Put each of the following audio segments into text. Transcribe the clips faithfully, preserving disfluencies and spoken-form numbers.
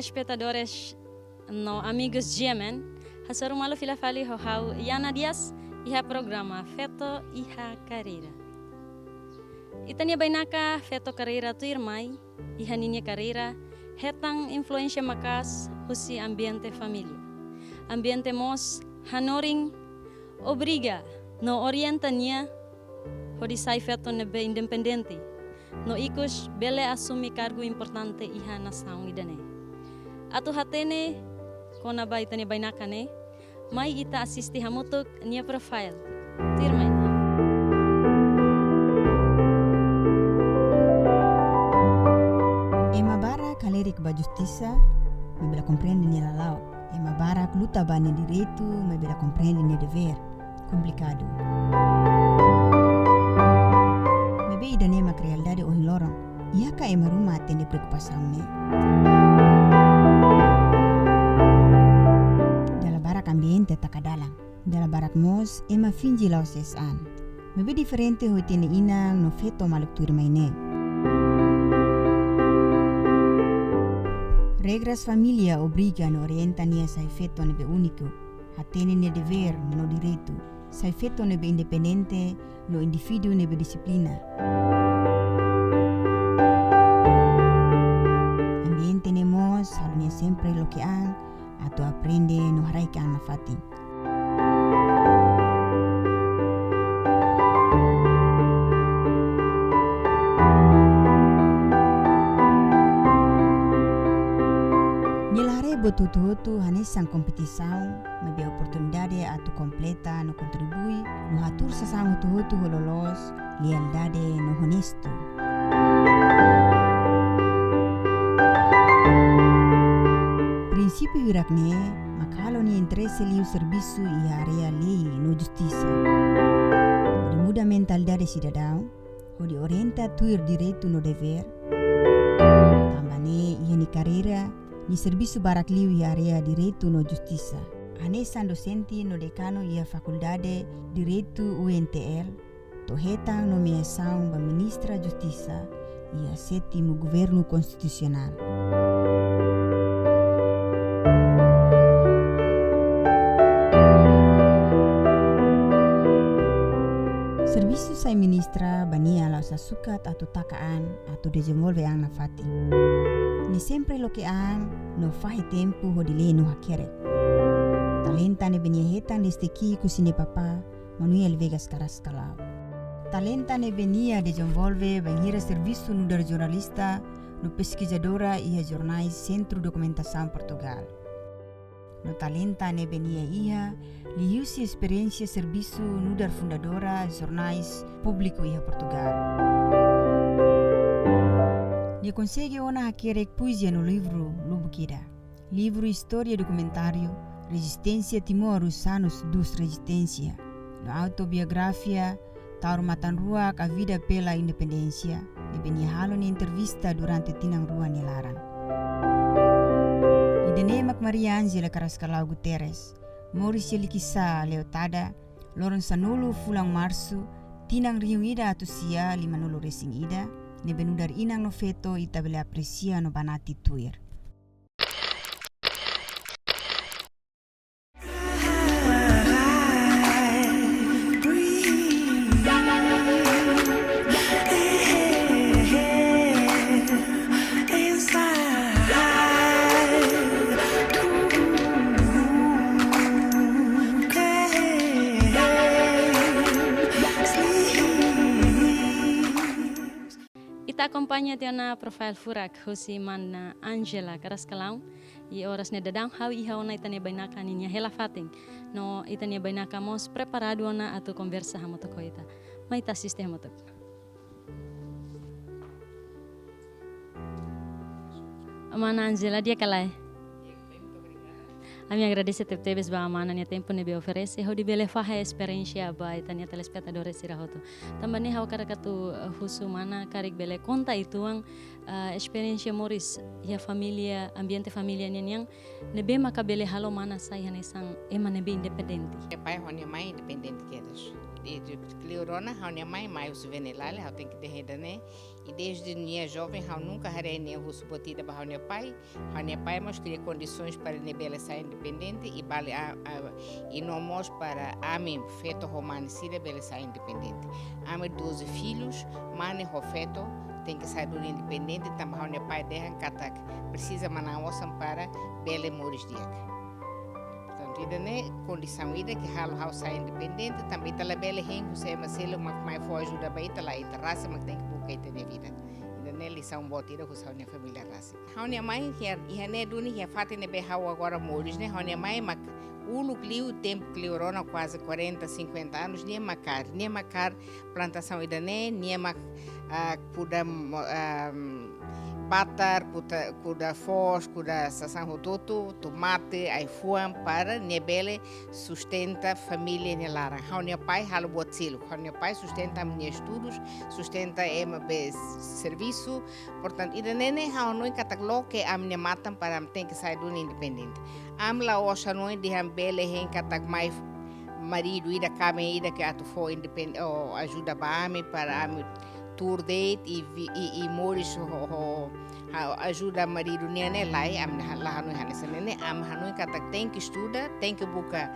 Espetadores no amigos G M N, hasoru malu fila fali ho ha'u Yana Dias, iha programa Feto iha Karreira. Ita-nia bainaka feto karreira tuirmai, iha ninia karreira, hetan influénsia maka'as husi ambiente família. Ambiente mós hanorin, obriga no orienta nia hodi sai feto ne'ebé independente, no ikus bele asume kargu importante iha nasaun ida-ne'e. Atu hatene kona-ba ita-nia bainaka ne'e, mai ita asiste hamutuk nia profile. Tuirmai. Ema barak halerik ba justisa, maibé la komprende nia lala'ok. Ema barak luta ba nia direitu, maibé la komprende nia devér. Komplikadu. Maibé ida-ne'e mak realidade ohin loron. Iha ka ema ruma atende preokupasaun ne'e? Dala barak ambiente taka dalan. Dala barak mós ema finje la'ós ses an. Maibé diferente ho ita-nia inan no feto maluk tuirmai ne'e. Regras família obriga no orienta nia sai feto ne'ebé úniku, hatene nia devér no direitu, sai feto ne'ebé independente no indivíduu ne'ebé dixiplina. Ambiente ne'e mós halo nia sempre loke an atu aprende no haraik an nafatin. Nia la haree buat hotu-hotu hanesan kompetisaun, maibé oportunidade atu kompleta no kontribui, no hatuur sasán hotu-hotu ho loloos, lealdade no onestu. Prinsípiu hirak-ne'e mak halo nia interese liu servisu iha área lei no justisa. Hodi muda mentalidade sidadaun, hodi orienta tuir direitu no devér. Tanba ne'e iha nia karreira, nia servisu barak liu iha área direitu no justisa. Hanesan dosente no dekanu iha Fakuldade Direitu U N T L, to'o hetan nomeasaun ba Ministra Justisa iha sétimu Governu Konstitusionál. Servisu sai ministra ba nia la'ós sukat atu taka an, atu dezenvolve an nafatin. Nia sempre loke an no fahe tempu hodi lee no hakerek. Talenta ne'ebé nia hetan dezde ki'ik husi nia papá, Manuel Veiga Carrascalão. Talenta ne'ebé nia dezenvolve bainhira servisu nu'udar jornalista no peskizadora iha jornais Sentru Dokumentasaun Portugál. No talenta ne'ebé nia iha liuhusi esperiénsia servisu nu'udar fundadora jornais públiku iha Portugál. Nia konsege ona hakerek poezia no livru lubuk ida. Livru istória dokumentáriu Rezisténsia Timor, os anos dos Resistência, no autobiografia Taur Matan Ruak, A Vida pela Independência, ne'ebé nia halo nia entrevista durante tinan rua nia laran. Ida-ne'e mak Maria Ângela Carrascalão Guterres, moris iha Liquiçá, Leotada, loron sanulu fulan Marsu, tinan rihun ida atus sia limanulu resin ida, ne'ebé nu'udar inan no feto ita bele apresia no banati tuir. Ita akompaña tiha ona profile furak husi mana Ângela Carrascalão, i oras ne'e daudaun ha'u iha ona ita-nia bainaka ninia hela fatin. No ita-nia bainaka mós preparadu ona atu konversa hamutuk ho ita. Mai ita asiste hamutuk. Mana Ângela, di'ak ka lae? Ami agradese tebetebes ba mana nia tempu ne'ebé oferese hodi bele fahe esperiénsia ba ita-nia telespetadores sira hotu. Tanba ne'e ha'u hakarak atu, eh, husu mana karik bele konta uitoan, eh, esperiénsia moris iha família, ambiente família nian, ne'ebé maka bele halo mana sai hanesan ema ne'ebé independente. Nia pai ho nia mãe independente kedas. de, de kleur ona, ha'u-nia mãe mai husi Venilale, ha'u tenke dehan ida-ne'e. I desde nia joven, ha'u nunka haree nia husu buat ida ba ha'u-nia pai. Ha'u-nia pai mós kria kondisoens para nia bele sai independente i bele a, a, i no mós para ami feto ho mane sira bele sai independente. Ami doze filhos, mane ho feto, tenke sai duni independente, tanba ha'u-nia pai dehan katak presiza manán osan para bele moris di'ak. Portantu, ida-ne'e kondisaun ida ke halo ha'u sai independente, tanba ita labele hein husi ema seluk mak mai fó ajuda ba ita, lae, ita rasik mak tenke buka ita-nia vida. Ida-ne'e lisaun boot ida husi ha'u-nia família rasik. Ha'u-nia mãe, iha, iha ne'e duni, iha fatin ne'ebé ha'u agora moris ne'e, ha'u-nia mãe mak uluk liu, tempu kleur ona kuaze quarenta, cinquenta anos, nia mak kaer, nia mak kaer plantasaun ida-ne'e, nia mak, ah, kuda, mo-, ah, batar, kuda, kuda foos, kuda sasán hotu-hotu, tomate, ai-fuan, para nia bele sustenta família nia laran. Ha'u-nia pai halo buat seluk, ha'u-nia pai sustenta ami-nia estudus, sustenta ema be servisu. Portantu, ida-ne'e ne'e ha'u hanoin katak loke ami-nia matan para ami tenke sai duni independente. Ami la'ós hanoin dehan bele hein katak mai maridu ida, kaben ida ke atu fó independ-, ou ajuda ba ami para ami tuur de'it i vi-, i, i moris ho, ho, ha-, ajuda maridu nian ne'e, lae, ami la, la hanoin hanesan ne'e, ami hanoin katak tenke estuda, tenke buka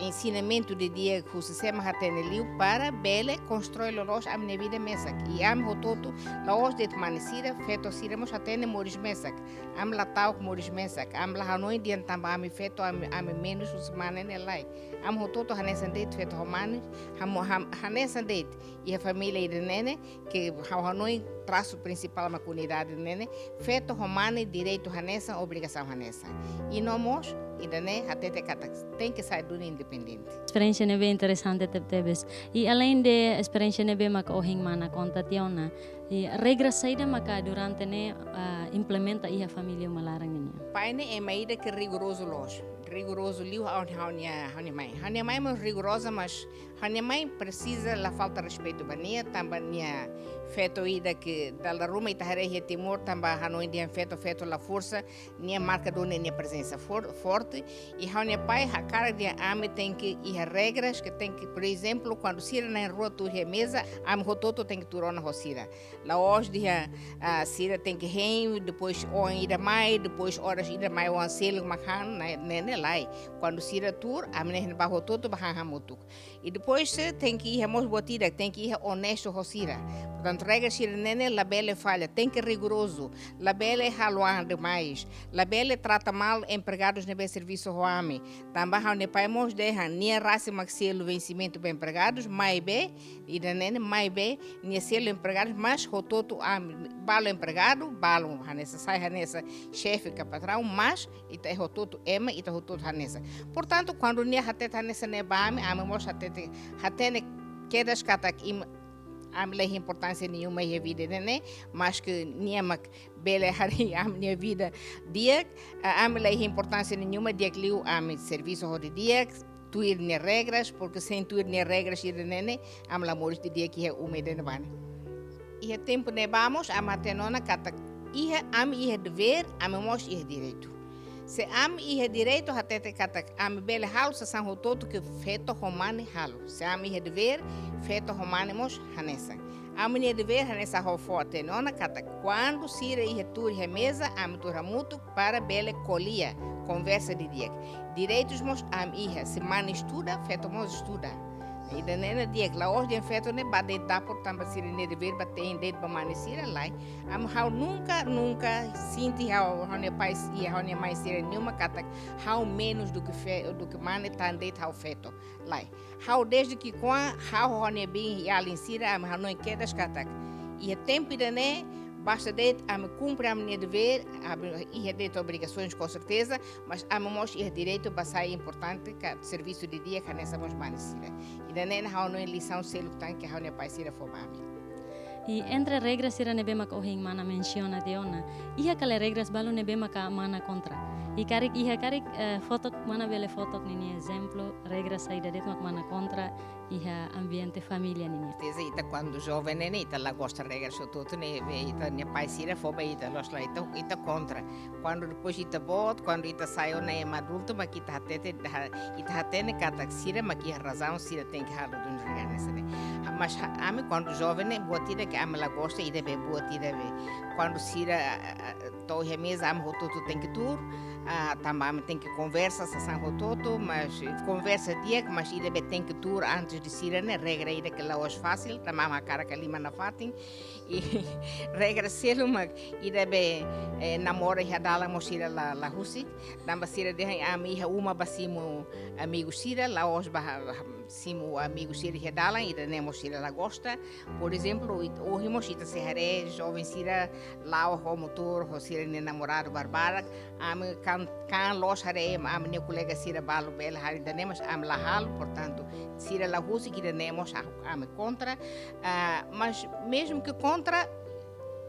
ensinamentu didi'ak husi sé mak hatene liu para bele konstrui loloos ami-nia vida mesak. I ami hotu-hotu, la'ós de'it mane sira, feto sira mós hatene moris mesak. Ami la ta'uk moris mesak, ami la hanoin dehan tanba ami feto, ami, ami menus husi mane ne'e, lae. Ami hotu-hotu hanesan de'it, feto ho mane, hamo-, ham-, hanesan de'it. Iha família ida-ne'e ne'e, ke ha'u hanoin trasu prinsipál mak unidade ne'e ne'e, feto ho mane direitu hanesan, obrigasaun hanesan. I no mós, ida-ne'e hatete katak tenke sai duni independente. Esperiénsia ne'ebé interesante teb-, tebes. I além de esperiénsia ne'ebé maka ohin mana konta tiha ona, i regra saida maka durante ne'e, ah, implementa iha família uma laran nian? Pai ne'e ema ida ke rigorozu loos. Rigorozu liu ha'u, ha'u-nia, ha'u-nia mãe. Ha'u-nia mãe mós rigoroza, mas ha'u-nia mãe presiza la falta respeitu ba nia, tanba nia feto ida ke dala ruma ita haree iha Timor, tanba hanoin dehan feto, feto la forsa, nia marka duni nia prezensa for-, forte. I ha'u-nia pai hakarak dehan ami tenke iha regras ke tenke, por ezemplu, kuandu sira na'in-rua tuur iha meza, ami hotu-hotu tenke tuur ona ho sira. La'ós dehan, ah, sira tenke hein, depois oan ida mai, depois oras ida mai oan seluk mak han, ne'e, ne'e, ne'e lae. Kuandu sira tuur, ami na'in-rua hotu-hotu bá han hamutuk. I depois, eh, tenke iha mós buat ida, tenke iha onestu ho sira. Portantu, regra sira-ne'e ne'e labele falla, tenke rigorozu, labele halo an demais, labele trata mal empregadus ne'ebé servisu ho ami. Tanba ha'u-nia pai mós dehan, nia rasik mak selu vensimentu ba empregadus, maibé, ida-ne'e ne'e, maibé, nia selu empregadus, mas hotu-hotu ami, balu empregadu, balu hanesan, sai hanesan xefe ka patraun, mas ita hotu-hotu ema, ita hotu-hotu hanesan. Portantu, kuandu nia hatete hanesan ne'e ba ami, ami mós hatete, hatene kedas katak im-, ami la iha importánsia nenhuma iha vida ne'e ne'e, maske nia mak bele harii ami-nia vida di'ak, a-, ami la iha importánsia nenhuma, di'ak liu ami servisu ho di'ak, tuir nia regras, porke sein tuir nia regras ida-ne'e ne'e, ami la moris di'ak iha uma ida-ne'ebá ne'e. Iha tempu ne'ebá mós, ami hatene ona katak iha, ami iha devér, ami mós iha direitu. Se ami iha direitu, hatete katak ami bele halo sasán hotu-hotu ke feto ho mane halo. Se ami iha devér, feto ho mane mós hanesan. Ami-nia devér hanesan ha'u fó hatene ona katak kuandu sira iha tuur iha meza, ami tuur hamutuk para bele ko'alia, konversa didi'ak. Direitus mós ami iha, se mane estuda, feto mós estuda. Ida-ne'e ne'e di'ak, la'ós dehan feto ne'e bá de'it dapur tanba sira-nia devér bá te'in de'it ba mane sira, lae. Ami, ha'u nunka, nunka sente ha'u, ha'u-nia pai i ha'u-nia mãe sira-nia uma katak ha'u menus duke fe-, duke mane tan de'it ha'u feto. Lae. Ha'u desde ki'ikoan, ha'u ho ha'u-nia biin i alin sira, ami hanoin kedas katak iha tempu ida-ne'e, basta de'it ami kumpre ami-nia devér, ami iha de'it obrigasoens, com certeza, mas ami mós iha direitu bá sai importante ka servisu didi'ak hanesan mós mane sira. Ida-ne'e ne'e ha'u hanoin lisaun seluk tan ke ha'u-nia pai sira fó ba ami. I entre regras sira ne'ebé maka ohin mana mensiona tiha ona, iha kala regras balu ne'ebé maka mana kontra? I karik iha karik, eh, foto mana bele foto ninia ezemplu, regra saida de'it mak mana kontra iha ambiente família ninia. Teze ita kuandu joven ne'e, ita la gosta regra hotu-hotu ne'e, be ita-nia pai sira fó ba ita, loos la ita, ita kontra. Kuandu depois ita boot, kuandu ita sai ona ema adultu, mak ita hatete, ha-, ita hatene katak sira mak iha razaun, sira tenke halo duni regra hanesan ne'e. Ha, mas ha-, ami kuandu joven ne'e, buat ida ke ami la gosta, ida be buat ida be. Kuandu sira, ah, ah, to'o iha meza, ami hotu-hotu tenke tuur, ah, tanba ami tenke konversa sasán hotu-hotu, mas konversa di'ak, mas ida be tenke tuur antes de sira ne'e, regra ida ke la'ós fasil, tanba ami hakarak halimar nafatin. I regra seluk mak ida be, eh, namora iha dalan mós sira la, la husik, tanba sira dehan ami iha uma ba simu amigu sira, la'ós ba ha-, ha-, simu amigu sira iha dalan, ida-ne'e mós sira la gosta. Por ezemplu, it-, ohin mós ita sei haree joven sira la'o ho motór, ho sira-nia namoradu barbarak. Ami kan, kan loos haree, ami-nia kolega sira balu bele halo ida-ne'e, mas ami la halo, portantu, sira la husik, ida-ne'e mós a-, ami kontra. Ah, mas mezmu ke kontra,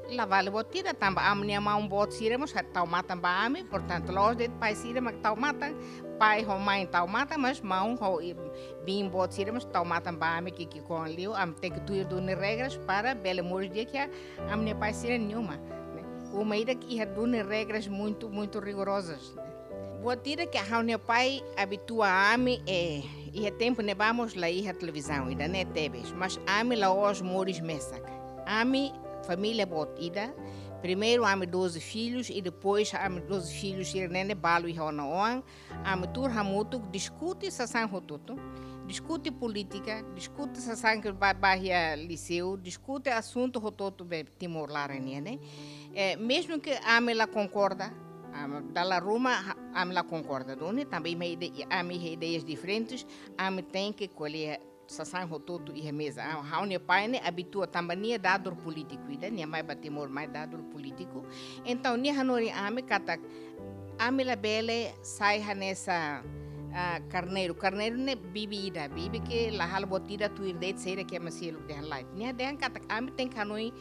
la vale buat ida, tanba ami-nia maun boot sira mós ha-, tau matan ba ami, portantu, la'ós de'it pai sira mak tau matan, pai ho mãe tau matan, mas maun ho i-, biin boot sira mós tau matan ba ami, ke, ke kon liu, ami tenke tuir duni regras para bele moris di'ak iha ami-nia pai sira-nia uma, ne'e. Uma ida ke iha duni regras muitu, muitu rigorozas, ne'e. Buat ida ke ha'u-nia pai abitua ami, eh, iha tempu ne'ebá mós la iha televizaun, ida-ne'e tebes, mas ami la'ós moris mesak. Ami família boot ida, primeiru ami doze filhus, i depois ami doze filhus sira-ne'e ne'e balu iha ona oan, ami tuur hamutuk diskute sasán hotu-hotu, diskute polítika, diskute sasán ke ba, ba iha liseu, diskute asuntu hotu-hotu be Timor laran nian ne'e. Eh, mezmu ke ami la konkorda, ami dala ruma, ha-, ami la konkorda duni, tanba ami ide-, ami ideias diferentes, ami tenke ko'alia sasán hotu-hotu iha meza. Ah, ha'u-nia pai ne'e abitua tanba nia dadór polítiku ida, nia mai ba Timor mai dadór polítiku. Entaun, nia hanorin ami katak ami labele sai hanesan, ah, karneiru. Karneiru ne'e bibi ida, bibi ke la halo buat ida tuir de'it saida ke ema seluk dehan, lae. Nia dehan katak ami tenke hanoin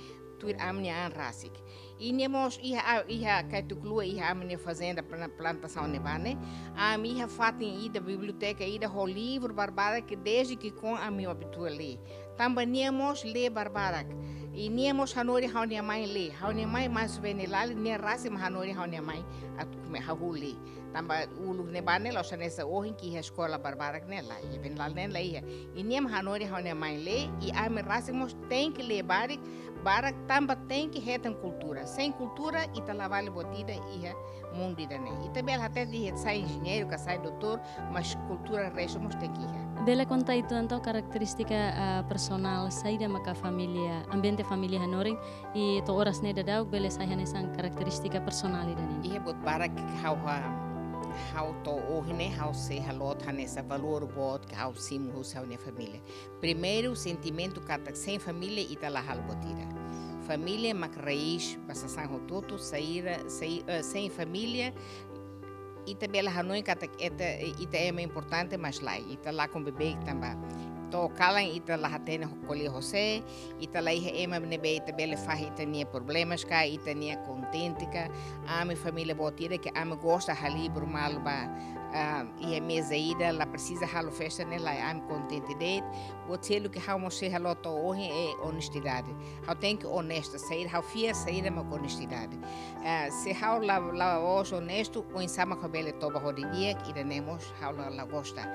tuir ami-nia an rasik. I nia mós iha, iha Kaitukulu iha ami-nia fazenda plana-, plantasaun ne'ebá ne'e. Ami iha fatin ida, biblioteka ida ho livru barbarak ke dezde ki'ikoan ami abitua lee. Tanba nia mós lee barbarak. I nia mós hanorin ha'u-nia mãe lee. Ha'u-nia mãe mai husi Venilali, nia rasik mak hanorin ha'u-nia mãe atu kome hahú lee. Tanba uluk ne'ebá ne'e la'ós hanesan ohin ke iha eskola barbarak ne'e lae. Iha Venilali ne'e la iha. I nia mak hanorin ha'u-nia mãe lee, i ami rasik mós tenke lee barak, barak tanba tenke hetan kultura. Sein kultura, ita la vale buat ida iha mundu ida-ne'e. Ita bele hatete dehan sai enjeñeiru, ka sai doutór, mas kultura restu mós tenke iha. Bele konta uitoan to'ok karakterístika, ah, personál saida maka família, ambiente família hanorin, i to'o oras ne'e daudaun bele sai hanesan karakterístika personál ida-ne'e. Iha buat barak ke ha'u ha-, ha'u to'o ohin ne'e ha'u sei halo hanesan valór boot ke ha'u simu husi ha'u-nia família. Primeiru, sentimentu katak sein família ita la halo buat ida. Família mak raís ba sasán hotu-hotu, saida, sai-, eh, sein família ita bele hanoin katak ita, ita ema importante, mas lae, ita lakon beibeik tanba to'o kalan ita la hatene ko'alia ho sé, ita la iha ema ne'ebé ita bele fahe ita-nia problemas ka, ita-nia kontente ka. Ami família boot ida ke ami gosta halibur malu ba, ah, iha meza ida, la presiza halo festa ne'e lae, ami kontente de'it. Buat seluk ke ha'u mós sei halo to'o ohin é onestidade. Ha'u tenke onestu, saida ha'u fiar, saida mak onestidade. Eh, se ha'u la, la'ós onestu, oinsá mak ha'u bele toba ho didi'ak, ida-ne'e mós ha'u la, la gosta.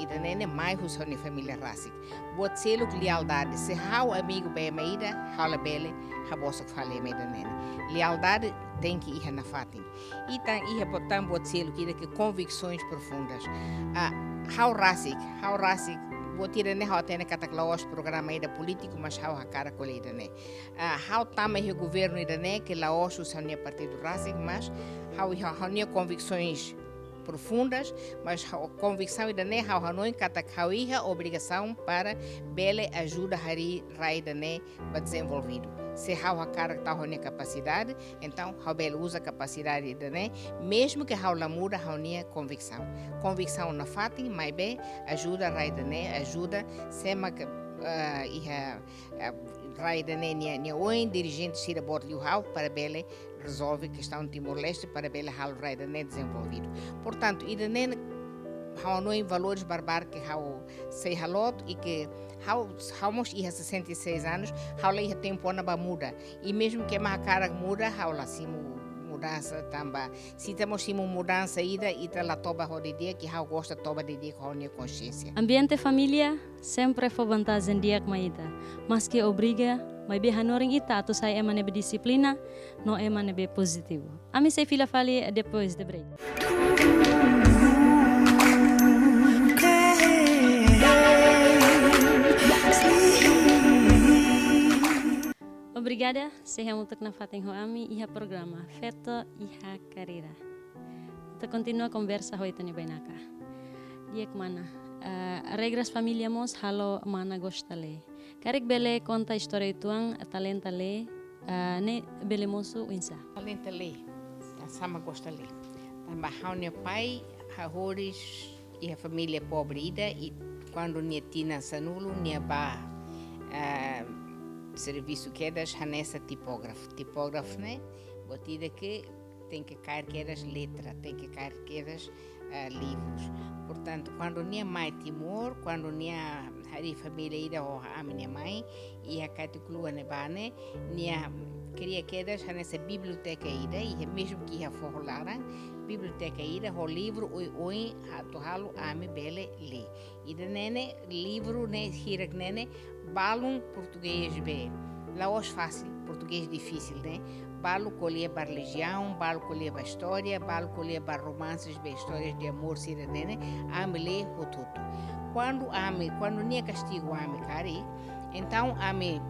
Ida-ne'e ne'e mai husi ha'u-nia família rasik. Buat seluk lealdade, se ha'u amigu ba ema ida, ha'u labele habosan fali ema ida-ne'e. Lealdade tenke iha nafatin. I tan iha buat tan buat seluk ida ke convicções profundas. Ah, ha'u rasik, ha'u rasik. Buat ida-ne'e ha'u hatene katak la'ós programa ida polítiku, mas ha'u hakarak ko'alia ida-ne'e. Ah, ha'u tama iha governu ida-ne'e ke la'ós husi ha'u-nia partidu rasik, mas ha'u iha ha'u-nia convicções profundas, mas ha'u, konviksaun ida-ne'e ha'u hanoin katak ha'u iha obrigasaun para bele ajuda harii rai ida-ne'e ba dezenvolvidu. Se ha'u hakarak tau ha'u-nia kapasidade, entaun ha'u bele uza kapasidade ida-ne'e, mezmu ke ha'u la muda ha'u-nia konviksaun. Konviksaun nafatin, maibé ajuda rai ida-ne'e, ajuda sé mak, ah, iha, ah, rai ida-ne'e nia, nia oin, dirijente sira boot liu ha'u para bele rezolve kestaun Timor-Leste, para bele halo rai ida-ne'e dezenvolvidu. Portantu, ida-ne'e ha'u hanoin valores barbarak ke ha'u sei halo i ke ha'u, ha'u mós iha sessenta e seis anos, ha'u la iha tempu ona ba muda. I mezmu ke ema hakarak muda, ha'u la simu mudansa tanba se ita mós simu mudansa ida, ita la toba ho di'ak, ke ha'u gosta toba di'ak ho nia konxiénsia. Ambiente família sempre fó vantajen di'ak mai ita. Maske obriga, maibé hanorin ita atu sai ema ne'ebé dixiplina, no ema ne'ebé pozitivu. Ami sei fila fali depois de break. Obrigada, sei hamutuk nafatin ho ami iha programa Feto iha Karreta. Ita kontinua konversa ho ita-nia bainaka. Di'ak mana, eh, regras família mós halo mana gosta lee. Karik bele konta istória uitoan, talenta lee, eh, ne'e bele mosu oinsá? Talenta lee, hanesan ema gosta lee. Tanba ha'u-nia pai, ha'u horis iha família pobre ida, i kuandu nia tinan sanulu, nia bá, eh, servisu kedas hanesan tipógrafu. Tipógrafu ne'e buat ida ke tenke kaer kedas letra, tenke kaer kedas, eh, livrus. Portantu, kuandu nia mai Timor, kuandu nia harii família ida ho ami-nia mãe, iha Katiklua ne'ebá ne'e, nia kria kedas hanesan biblioteka ida, iha mezmu ke iha foho laran, biblioteka ida ho livru oioin atu halo ami bele lee. Ida-ne'e ne'e, livru ne'e hirak ne'e ne'e, balun portugés be, la'ós fasil, portugés difisil ne'e, balu ko'alia ba relijiaun, balu ko'alia ba istória, balu ko'alia ba romanses be, istórias de amor sira-ne'e ne'e, ami lee hotu-hotu. Kuandu ami, kuandu nia kastigu ami karik, entaun ami,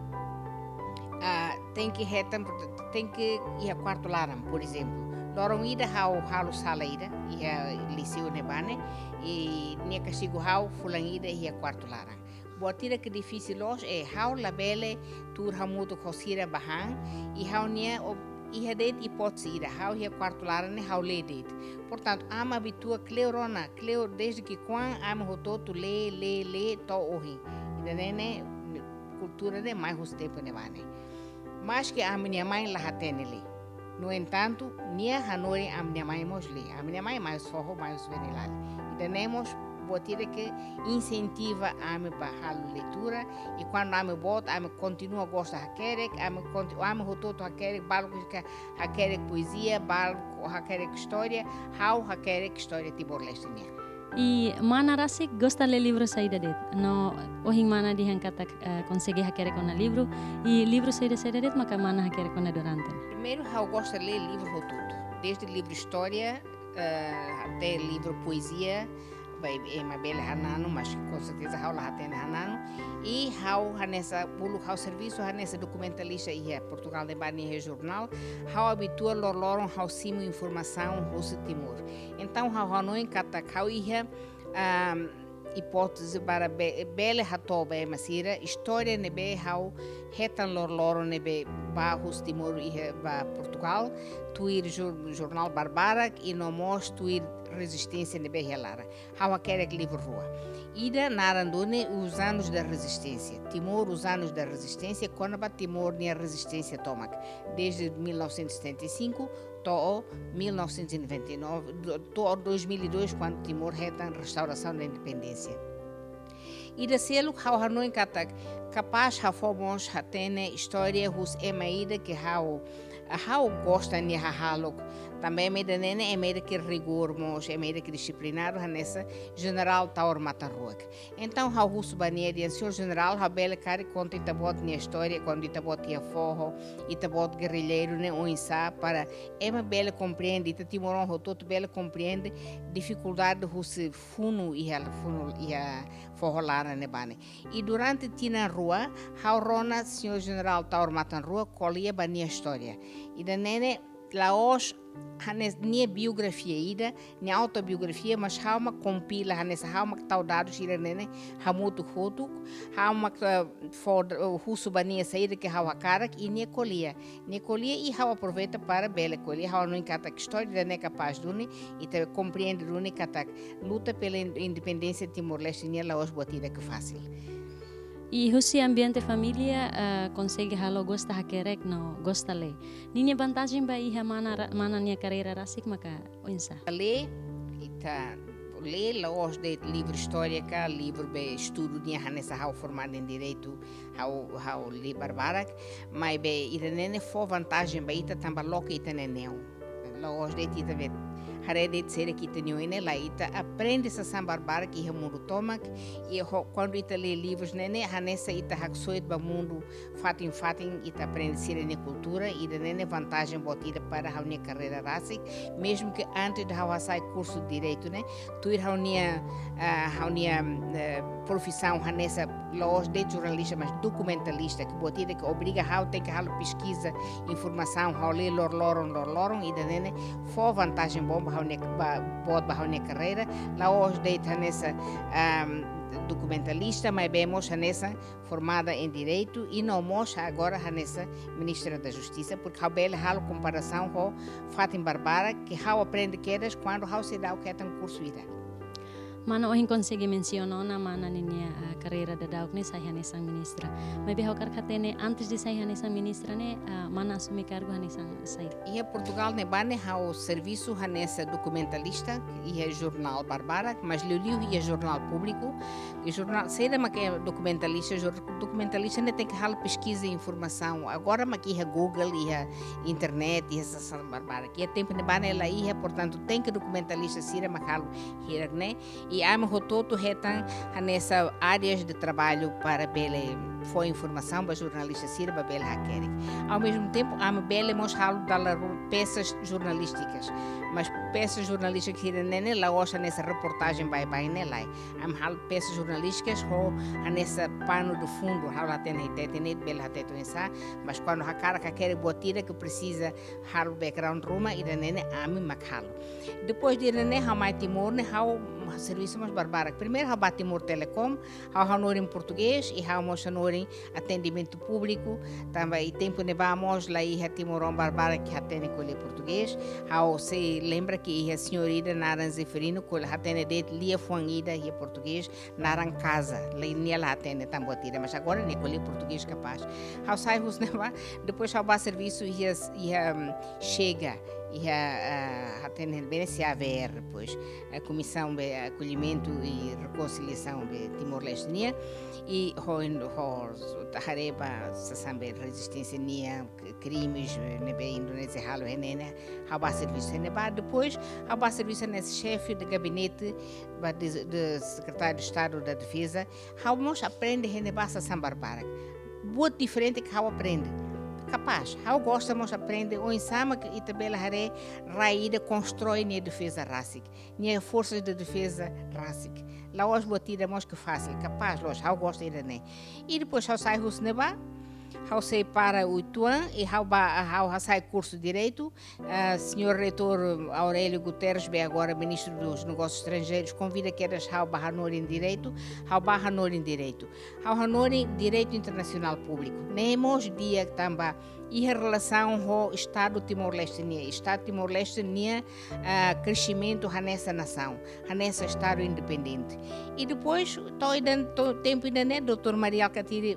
ah, tenke hetan, tenke iha kuartu laran, por ezemplu. Loron ida ha'u halo sala ida, iha liseu ne'ebá ne'e, i nia kastigu ha'u fulan ida iha kuartu laran. Buat ida ke difisil loos, eh, ha'u labele tuur hamutuk ho sira ba han, i ha'u-nia ob-, iha de'it hipóteze ida, ha'u iha kuartu laran ne'e ha'u lee de'it. Portantu, ami abitua kleur ona, kleur dezde ki'ikoan, ami hotu-hotu lee, lee, lee, to'o ohin. Ida-ne'e ne'e, kultura ne'e mai husi tempu ne'ebá ne'e. Maske ami-nia mãe la hatene lee. No entantu, nia hanorin ami-nia mãe mós lee. Ami-nia mãe mai husi foho, mai husi Venilali. Ida-ne'e mós buat ida ke insentiva ami ba halo leitura. I kuandu ami boot, ami kontinua gosta hakerek, ami konti-, ami hotu-hotu hakerek, balu ke hakerek poezia, balu hakerek istória, ha'u hakerek istória Timor-Leste nian. I mana rasik gosta lee livru saida de'it? No ohin mana dehan katak, eh, konsege hakerek ona livru. I livru saida, saida de'it maka mana hakerek ona durante? Primeiru, ha'u gosta lee livru hotu-hotu. Dezde livru istória, eh, até livru poezia, ba, ema bele hananu, mas konserteza ha'u la hatene hananu. I ha'u hanesan, uluk ha'u servisu hanesan dokumentalista iha Portugal ne'ebá nia iha jornál, ha'u abitua loroloron ha'u simu informasaun husi Timor. Entaun, ha'u hanoin katak ha'u iha, ahm, hipóteze para be-, bele hato'o ba ema sira istória ne'ebé ha'u hetan loroloron ne'ebé bá husi Timor iha ba Portugal, tuir jor-, jornál barbarak, i no mós tuir rezisténsia ne'ebé iha laran. Ha'u hakerek livru rua. Ida naran duni Os Anos da Resistência. Timor, Os Anos da Resistência, kona-ba Timor nia rezisténsia tomak. Dezde mil novecentos e setenta e cinco to'o mil novecentos e noventa e nove, do-, to'o dois mil e dois, kuandu Timor hetan restaurasaun da independénsia. Ida seluk ha'u hanoin katak kapás ha'u fó mós hatene istória husi ema ida ke ha'u, ha'u gosta nia hahalok. Tanba ema ida-ne'e ne'e ema ida ke rigór mós, ema ida ke disiplinadu, hanesan Jenerál Taur Matan Ruak. Entaun, ha'u husu ba nia dehan, señór jenerál, ha'u bele karik konta ita-boot nia istória, kuandu ita-boot iha foho, ita-boot gerrilleiru ne'e oinsá, para ema bele komprende, ita timoroan hotu-hotu bele komprende difikuldade husi funu iha, funu iha foho laran ne'ebá ne'e. I durante tinan rua, ha'u rona señór jenerál Taur Matan Ruak ko'alia ba nia istória. Ida-ne'e ne'e la'ós hanesan nia biografia ida, nia autobiografia, mas ha'u mak kompila, hanesan ha'u mak tau dadus sira-ne'e ne'e hamutuk hotu, ha'u mak, eh, fó, eh, husu ba nia saida ke ha'u hakarak, i nia ko'alia. Nia ko'alia i ha'u aproveita para bele ko'alia, ha'u hanoin katak istória ida-ne'e kapás duni, ita komprende duni katak luta pela in-, independência Timor-Leste nian la'ós buat ida ke fásil. I husi ambiente família, ah, konsege halo gosta hakerek no gosta lee. Ninia vantajen ba iha mana ra-, mana nia karreira rasik maka oinsá? Lee, ita lee la'ós de'it livru istória ka livru be estudu nian, hanesan ha'u formadu em direitu, ha'u, ha'u lee barbarak, maibé ida-ne'e ne'e fó vantajen ba ita tanba loke ita-nia neon. La'ós de'it ita be haree de'it sira ke ita-nia oin ne'e lae, ita aprende sasán barbarak iha mundu tomak, i ho, kuandu ita lee livrus ne'e ne'e, hanesan ita haksoit ba mundu fatin-fatin, ita aprende sira-nia kultura, ida-ne'e ne'e vantajen boot ida para ha'u-nia karreira rasik, mezmu ke antes de ha'u hasai kursu direitu ne'e, tuir ha'u-nia, ah, ha'u-nia, eh, profisaun hanesan la'ós de'it jornalista, mas dokumentalista, ke boot ida ke obriga ha'u tenke halo peskiza, informasaun, ha'u lee loroloron, loroloron, ida-ne'e ne'e fó vantajen boot ba ha'u-nia, ba, boot ba ha'u-nia karreira, la'ós de'it hanesan, ahm, dokumentalista, maibé mós hanesan formada em direitu, i no mós agora hanesan ministra da Justisa, porke ha'u bele halo komparasaun ho fatin barbarak ke ha'u aprende kedas kuandu ha'u seidauk hetan kursu ida. Mana ohin konsege mensiona ona mana ninia, ah, karreira daudauk ne'e sai hanesan ministra. Maibé ha'u hakarak hatene antes de sai hanesan ministra ne'e, ah, mana asume kargu hanesan saida? Iha Portugal ne'ebá ne'e ha'u servisu hanesan dokumentalista, iha jornál barbarak, mas liuliu iha jornál públiku. I jornál, saida mak dokumentalista, jor-, dokumentalista ne'e tenke halo peskiza informasaun. Agora mak iha Google, iha internet, iha sasán barbarak. Iha tempu ne'ebá ne'e la iha, portantu tenke dokumentalista sira mak halo hirak ne'e. I ami hotu-hotu hetan hanesan áreas de trabalho para bele fó informasaun ba jornalista sira ba bele hakerek. Ao mesmo tempo, ami bele mós halo dala ruma peças jornalísticas. Mas peças jornalísticas hirak-ne'e ne'e la'ós hanesan reportajen baibain ne'e lae. Ami halo peças jornalísticas ho hanesan pano de fundo, ha'u la hatene hateten ne'e, bele hateten oinsá, mas kuandu hakarak hakerek buat ida ke presiza halo background ruma, ida-ne'e ne'e ami mak halo. Depois de ida-ne'e, ha'u mai Timor ne'e, ha'u servisu mós barbarak. Primeiru, ha'u ba Timor Telecom, ha'u hanorin portugés, i ha'u mós hanorin atendimentu públiku, tanba iha tempu ne'ebá mós la iha timoroan barbarak ke hatene ko'alia portugés. Ha'u sei lembra ke iha señór ida naran Zeferino, ko'alia, hatene de'it liafuan ida iha portugés, naran casa. La, nia la hatene tan buat ida, mas agora nia ko'alia portugés kapás. Ha'u sai husi ne'ebá, depois ha'u ba servisu iha, iha, hum, Chega, iha, ah, hatene bene C A V R, depois, eh, Komisaun be Akollimentu i Rekonsiliasaun be Timor-Leste nian, i ho, ho, ita haree ba sasán be rezisténsia nian, k-, krimes, eh, ne'ebé Indonézia halo iha ne'e ne'e, ha'u ba servisu iha ne'ebá. Depois, ha'u ba servisu hanesan xefe de gabinete ba de, de Secretário de Estado da Defesa, ha'u mós aprende iha ne'ebá sasán barbarak. Buat diferente ke ha'u aprende. Kapás, ha'u gosta mós aprende oinsá mak ita bele haree rai ida konstroi nia defeza rasik, nia forsa de defeza rasik. La'ós buat ida mós ke fasil, kapás, loos, ha'u gosta ida-ne'e. I depois ha'u sai husi ne'ebá, ha'u sei para Oituan, i ha'u ba, ha'u hasai kursu direitu, ah, señór reitór Aurélio Guterres, be agora ministru dos Negócios Estrangeiros, konvida kedas ha'u ba hanorin direitu, ha'u ba hanorin direitu. Ha'u hanorin direitu internasionál públiku. Ne'e mós di'ak tanba iha relasaun ho Estadu Timor-Leste nian. Estadu Timor-Leste nian, ah, kresimentu hanesan nasaun, hanesan Estadu independente. I depois, to'o ida-ne'e, to'o tempu ida-ne'e, doutór Mari Alkatiri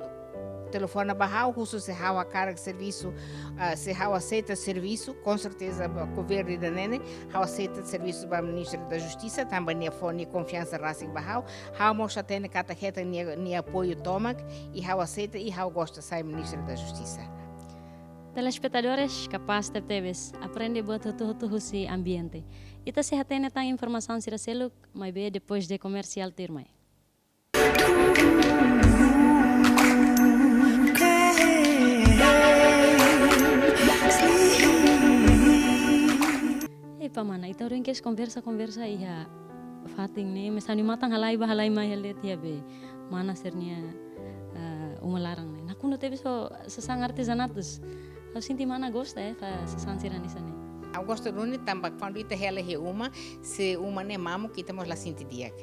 telefona ba ha'u, husu se ha'u hakarak servisu, ah, se ha'u aseita servisu, com certeza ba governu ida-ne'e ne'e, ha'u aseita servisu ba Ministra da Justisa, tanba nia fó nia konfiansa rasik ba ha'u, ha'u mós hatene katak hetan nia, nia apoiu tomak, i ha'u aseita, i ha'u gosta sai Ministra da Justisa. Telespetadores, kapás tebetebes, aprende buat hotu-hotu husi ambiente. Ita sei hatene tan informasaun sira seluk, maibé depois de komersiál tuirmai. Epa mana, ita ohin kedas konversa-konversa iha fatin ne'e, mesak ha'u-nia matan halai bá halai mai hela de'it iha be mana sira-nia, eh, uma laran ne'e. Nakonu tebes ho sasán artezanatus. Ha'u sente mana gosta, eh, ho sasán sira hanesan ne'e. Ha'u gosta duni tanba kuandu ita hela iha uma, se uma ne'e mamuk, ita mós la sente di'ak.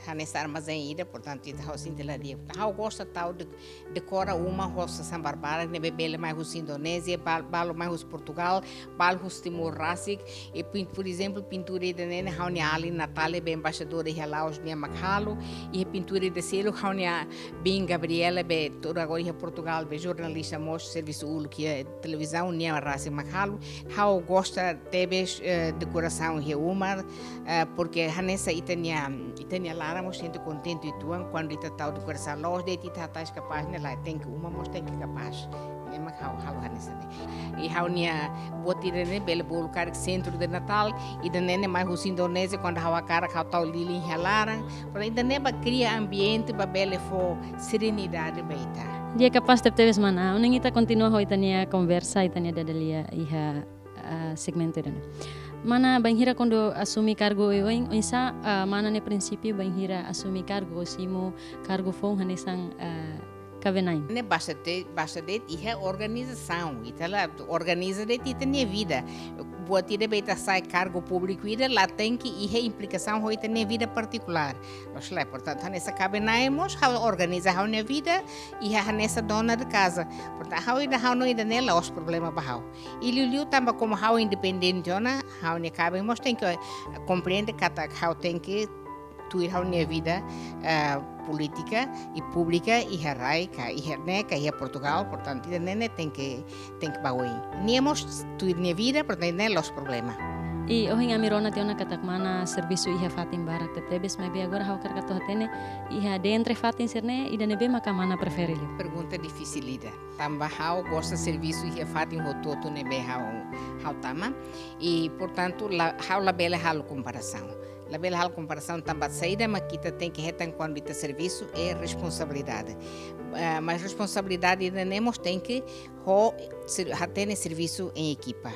Hanesan armazén ida, portantu, ita ha'u sente la di'ak. Ha'u gosta tau de, dekora uma ho sasán barbarak ne'ebé bele mai husi Indonézia, bal-, balu mai husi Portugal, balu husi Timor rasik, i pin-, por ezemplu, pintura ida-ne'e ne'e ha'u-nia alin Natália be embaixadora iha Laos nian mak halo, i pintura ida seluk ha'u-nia biin Gabriela be tuur agora iha Portugal be jornalista mós servisu uluk iha televizaun nia rasik mak halo. Ha'u gosta tebes, eh, dekorasaun iha uma, eh, porque hanesan ita-nia, ita-nia laran mós sente kontente uitoan kuandu ita tau dekorasaun. La'ós de'it ita hatais kapás ne'e lae, tenke uma mós tenke kapás. Ne'e mak ha'u halo hanesan ne'e. I ha'u-nia buat ida-ne'e bele bolu karik sentru de Natal, ida-ne'e ne'e mai husi Indonézia, kuandu ha'u hakarak ha'u tau lilin iha laran. Para ida-ne'e ba kria ambiente ba bele fó serenidade ba ita. Di'ak kapás tebetebes mana. Ohin ita kontinua ho ita-nia konversa, ita-nia dada-lia iha, ah, segmentu ida-ne'e. Mana, bainhira kuandu asume kargu oioin, oinsá, ah, mana nia prinsípiu bainhira asume kargu, simu kargu foun hanesan, ah, kaben-na'in? Ne'e basta de'it, basta de'it iha organizasaun, ita la organiza de'it ita-nia vida. Buat ida be ita sai kargu públiku ida la tenke iha implikasaun ho ita-nia vida partikulár. Loos lae, portantu, hanesan kaben-na'in mós ha'u organiza ha'u-nia vida, iha hanesan dona de casa. Portantu, ha'u ida ha'u hanoin ida-ne'e la'ós problema ba ha'u. I liuliu tanba komu ha'u independente ona, ha'u-nia kaben mós tenke, eh, komprende katak ha'u tenke tuir ha'u-nia vida, eh, polítika i públika iha rai ka iha ne'e ka iha Portugal, portantu, ida-ne'e ne'e tenke, tenke ba oin. Nia mós tuir nia vida, portantu, ne'e la'ós problema. I ohin ami rona tiha ona katak mana servisu iha fatin barak tebetebes, maibé agora ha'u hakarak atu hatene, iha dentre fatin sira-ne'e, ida ne'ebé maka mana prefere liu? Pergunta difisil ida. Tanba ha'u gosta servisu iha fatin hotu-hotu ne'ebé ha'u, ha'u tama. I, portantu, la, ha'u labele halo komparasaun. Labele halo komparasaun tanba saida mak ita tenke hetan kuandu ita servisu é responsabilidade. Ah, mas responsabilidade ida-ne'e mós tenke ho ser-, hatene servisu em equipa.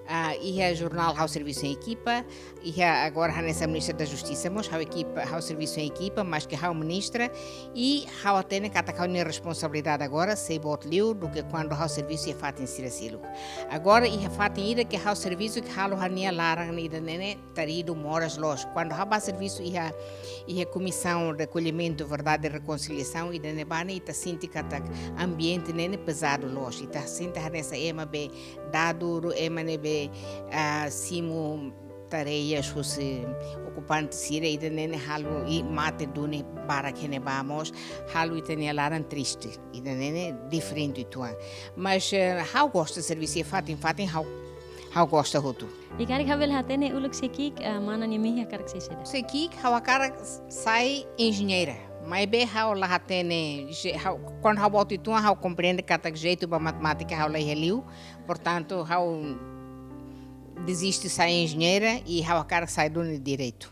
Ah, iha jornál ha'u servisu em equipa, iha agora hanesan Ministra da Justisa mós ha'u ekipa, ha'u servisu em equipa, maske ha'u ministra, i ha'u hatene katak ha'u-nia responsabilidade agora sei boot liu duké kuandu ha'u servisu iha fatin sira seluk. Agora iha fatin ida ke ha'u servisu ke halo ha'u-nia laran ida-ne'e ne'e taridu moras loos. Kuandu ha'u ba servisu iha, iha Komisaun Rekollimentu, Verdade i Rekonsiliasaun, ida-ne'ebá ne'e ita sente katak ambiente ne'e ne'e pezadu loos. Ita sente hanesan ema be dadu, ema ne'ebé, ah, simu tarefas husi okupante sira, ida-ne'e ne'e halo i mate duni barak iha ne'ebá mós, halo ita-nia laran triste. Ida-ne'e ne'e diferente uitoan. Mas, eh, ha'u gosta servisu iha fatin-fatin, ha'u, ha'u gosta hotu. I karik ha'u bele hatene uluk sei ki'ik, eh, mana nia mehi hakarak sai saida? Sei ki'ik, ha'u hakarak sai enjeñeira. Maibé ha'u la hatene, je-, ha'u, kuandu ha'u boot uitoan, ha'u komprende katak jeitu ba matemátika ha'u la iha liu. Portantu, ha'u deziste sai enjeñeira i ha'u hakarak sai duni direitu.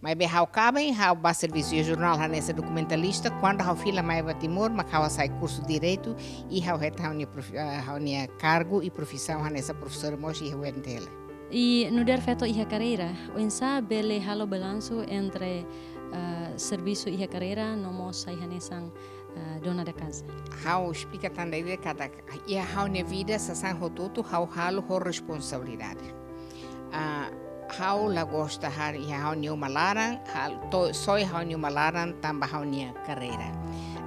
Maibé ha'u kaben, ha'u ba servisu iha jornál hanesan dokumentalista, kuandu ha'u fila mai ba Timor, mak ha'u hasai kursu direitu, i ha'u hetan ha'u-nia profi-, ah, ha'u-nia kargu i profisaun hanesan profesora mós iha U N T L. I nu'udar feto iha karreira, oinsá bele halo balansu entre, ah, servisu iha karreira no mós sai hanesan, ah, dona da casa? Ha'u esplika tan ida katak iha ha'u-nia vida sasán hotu-hotu ha'u halo ho responsabilidade. Ah, ha'u la gosta ha'u iha ha'u-nia uma laran, ha'u to-, soe ha'u-nia uma laran tanba ha'u-nia karreira.